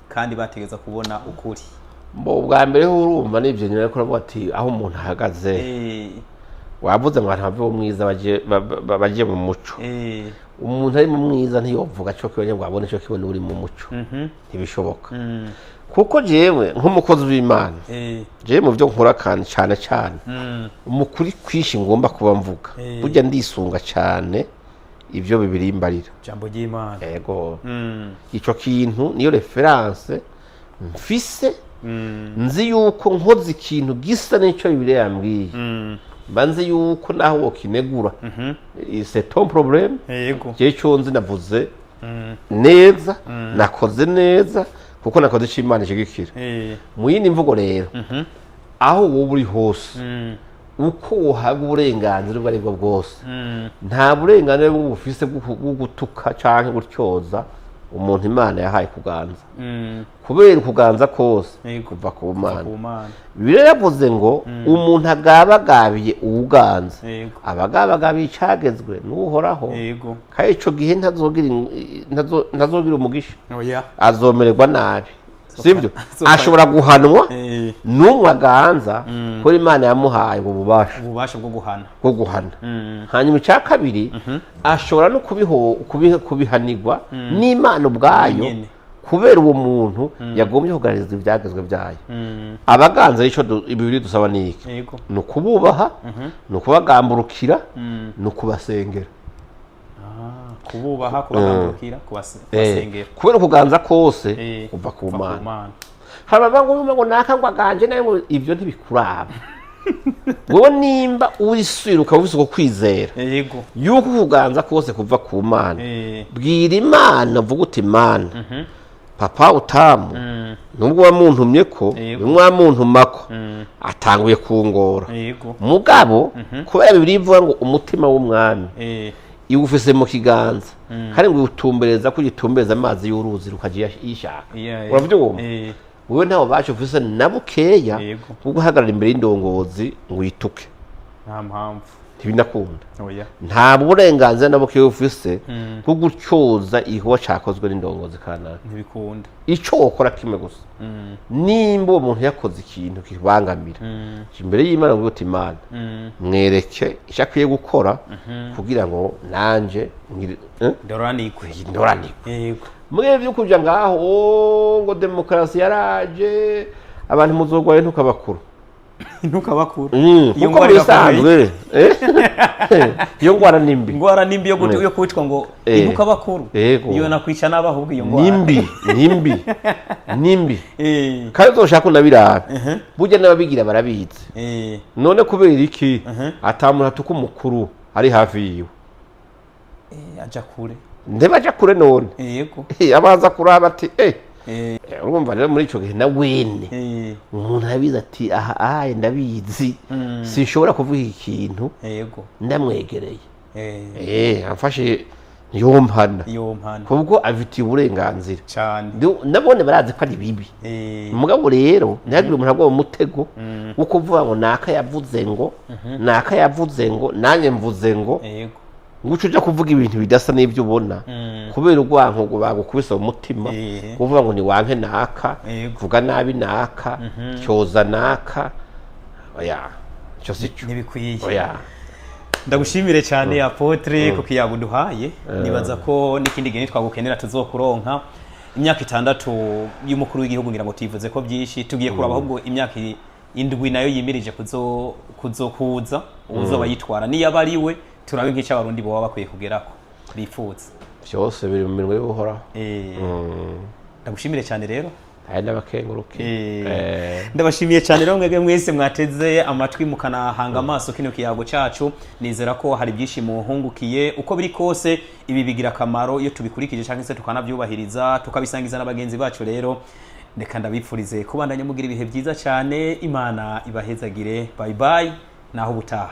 kandi bategeza kubona ukuri. Mbo ubwa mbere ho urumva n'ibyo nyine, ariko uravuga ati aho umuntu ahagaze, wavuze ngo abantu bave mu mwiza baje mu muco. Umuntu ari mu mwiza ntiyovuga cyo kimwe ngo abone cyo kimwe n'uri mu muco, ntibishoboka. Kuko jewe nk'umukozi w'Imana, jewe mu byo nkora kandi cyane cyane umukuri kwishi ngomba kuba mvuga, burya ndisunga cyane ibyo bibirimbarira. Jambo ry'Imana. Yego. Ico kintu niyo référence mfise. Nzi yuko nkoze ikintu gisa n'icyo Bibiliya yambwiye, mba nzi yuko naho wokinegura, c'est ton problème. Jewe ico nzi, navuze neza, nakoze neza, kuko nakoze ico Imana ishigikira. Mu yindi mvugo rero, aho wowe uri hose, uko wohabwa uburenganzira ubwo aribwo bwose, nta burenganzira bwo bufise bwo gutuka canke gutyoza. Umuntu Imana yahaye kuganza, kubera ukuganza kose kuva ku Mana. Ku Mana. Bibiliya yavuze ngo umuntu agabagabiye uwuganza, abagabagabiye icagezwe n'Uhoraho, kandi ico gihe ntazogira umugisha, Oya. azomererwa nabi, sibyo? Azofa- Ashobora guhanwa n'umwe aganza, kubera Imana yamuhaye ubwo bubasha Ububasha bwo guhana. bwo guhana. Hanyuma icya kabiri, ashobora no kubihanirwa n'Imana ubwayo, Nyene. kubera uwo muntu yagombye kugaragaza ibyagezwe byayo. Abaganza, icyo Bibiliya dusaba ni iki? Ni ukububaha, ni ukubagamburukira, ni ukubasengera. Ah, kububaha, kubagambukira, kubasengera. Kubera ukuganza kose kuva ku kuva ku Mana. Mana. Hari abavuga ngo ngo naka ngo aganje nawe, ngo ibyo ntibikuraba wowe. Nimba wisubira ukaba ufise uko kwizera yuko ukuganza kose kuva ku Mana, bwira Imana, uvuga uti: "Imana, papa utamu, nubwo wamuntumye ko, bimwe wamuntumako, atanguye kungora." Mugabo kubera Bibiliya ivuga ngo umutima w'umwami iwufise mu kiganza, kandi ngo iwutumbereza ko ugitumbereza amazi y'uruzi rukajya yishaka. Uravyumva? Wewe ntawe bacu ufise na bukeya bwo guhagarara imbere y'indongozi ngo uyituke. Nta mpamvu. Ntibinakunda. Oya. Nta burenganzira na bukeya ufise bwo gutyoza igikorwa cakozwe n'indongozi kanaka. Ntibikunda. Ico wokora kimwe gusa, nimba uwo muntu yakoze ikintu kibangamira, imbere y'Imana ngo uti: "Imana, mwereke icyo akwiye gukora kugira ngo nanje ngire Ndoranigwe. Ndoranirwe." Mwe byo kuja ngaho, "Oh, ngo demokarasi yaraje, abantu muzogwaye," ntukabakuru. Ntukabakuru. Iyo Kuko ngwara mu irakomeye. bisanzwe, iyo ngwara ni mbi. Ingwara nimbi yo kwitwa ngo intukabakuru. Iyo nakwica nabi ahubwo iyo ngwara. Nimbi, nimbi, nimbi. Kandi uzoshaka unabirabe, burya n'ababigira barabizi. None kubera iki ata muntu atuka umukuru ari hafi yiwe? Aja kure. Ntibaja kure none? Abanza kuraba ati urumva rero muri ico gihe na wene umuntu arabizi ati: "Aha ahaye ndabizi, sinshobora kuvuga ikintu ndamwegereye." Amfashe yompana. Iyo mpana. Kubwo abifitiye uburenganzira. Cyane. Nabone barazi ko ari bibi. Mugabo rero ntihagire umuntu agwa mu mutego wo kuvuga ngo naka yavuze ngo, naka yavuze ngo, nanjye mvuze ngo, ngo uce uja kuvuga ibintu bidasa n'ibyo ubona, kubera urwanko ngo bagukubise mu mutima, kuvuga ngo niwanke naka, vuga nabi naka, cyoza naka. Oya, icyo si cyo. Ntibikwiye. Oya. Ndagushimire cyane, apôtre, ku kiyago duhaye. Nibaza ko n'ikindi gihe nitwagukenera tuzokuronka. Imyaka 6 y'umukuru w'igihugu, ngira ngo tuyivuze ko byinshi. Tugiye kuraba ahubwo imyaka 7 nayo yimirije kuzokuza, uzoba yitwara niyo aba ari we, turabe nk'icyo Abarundi boba bakwiye kugerako bifuza. Byose biri mu minwe y'Uhoraho. Ndagushimire cyane rero. Hari n'abakenguruke. Ndabashimiye cyane rero mwebwe mwese mwateze amatwi mukanahanga amaso kino kiyago cyacu. Nizera ko hari byinshi muhungukiye. Uko biri kose, ibi bigira akamaro iyo tubikurikije cyangwa se tukanabyubahiriza, tukabisangiza na bagenzi bacu. Rero reka ndabipfurize kubandanya mugira ibihe byiza cyane. Imana ibahezagire. Bye bye, naho ubutaha.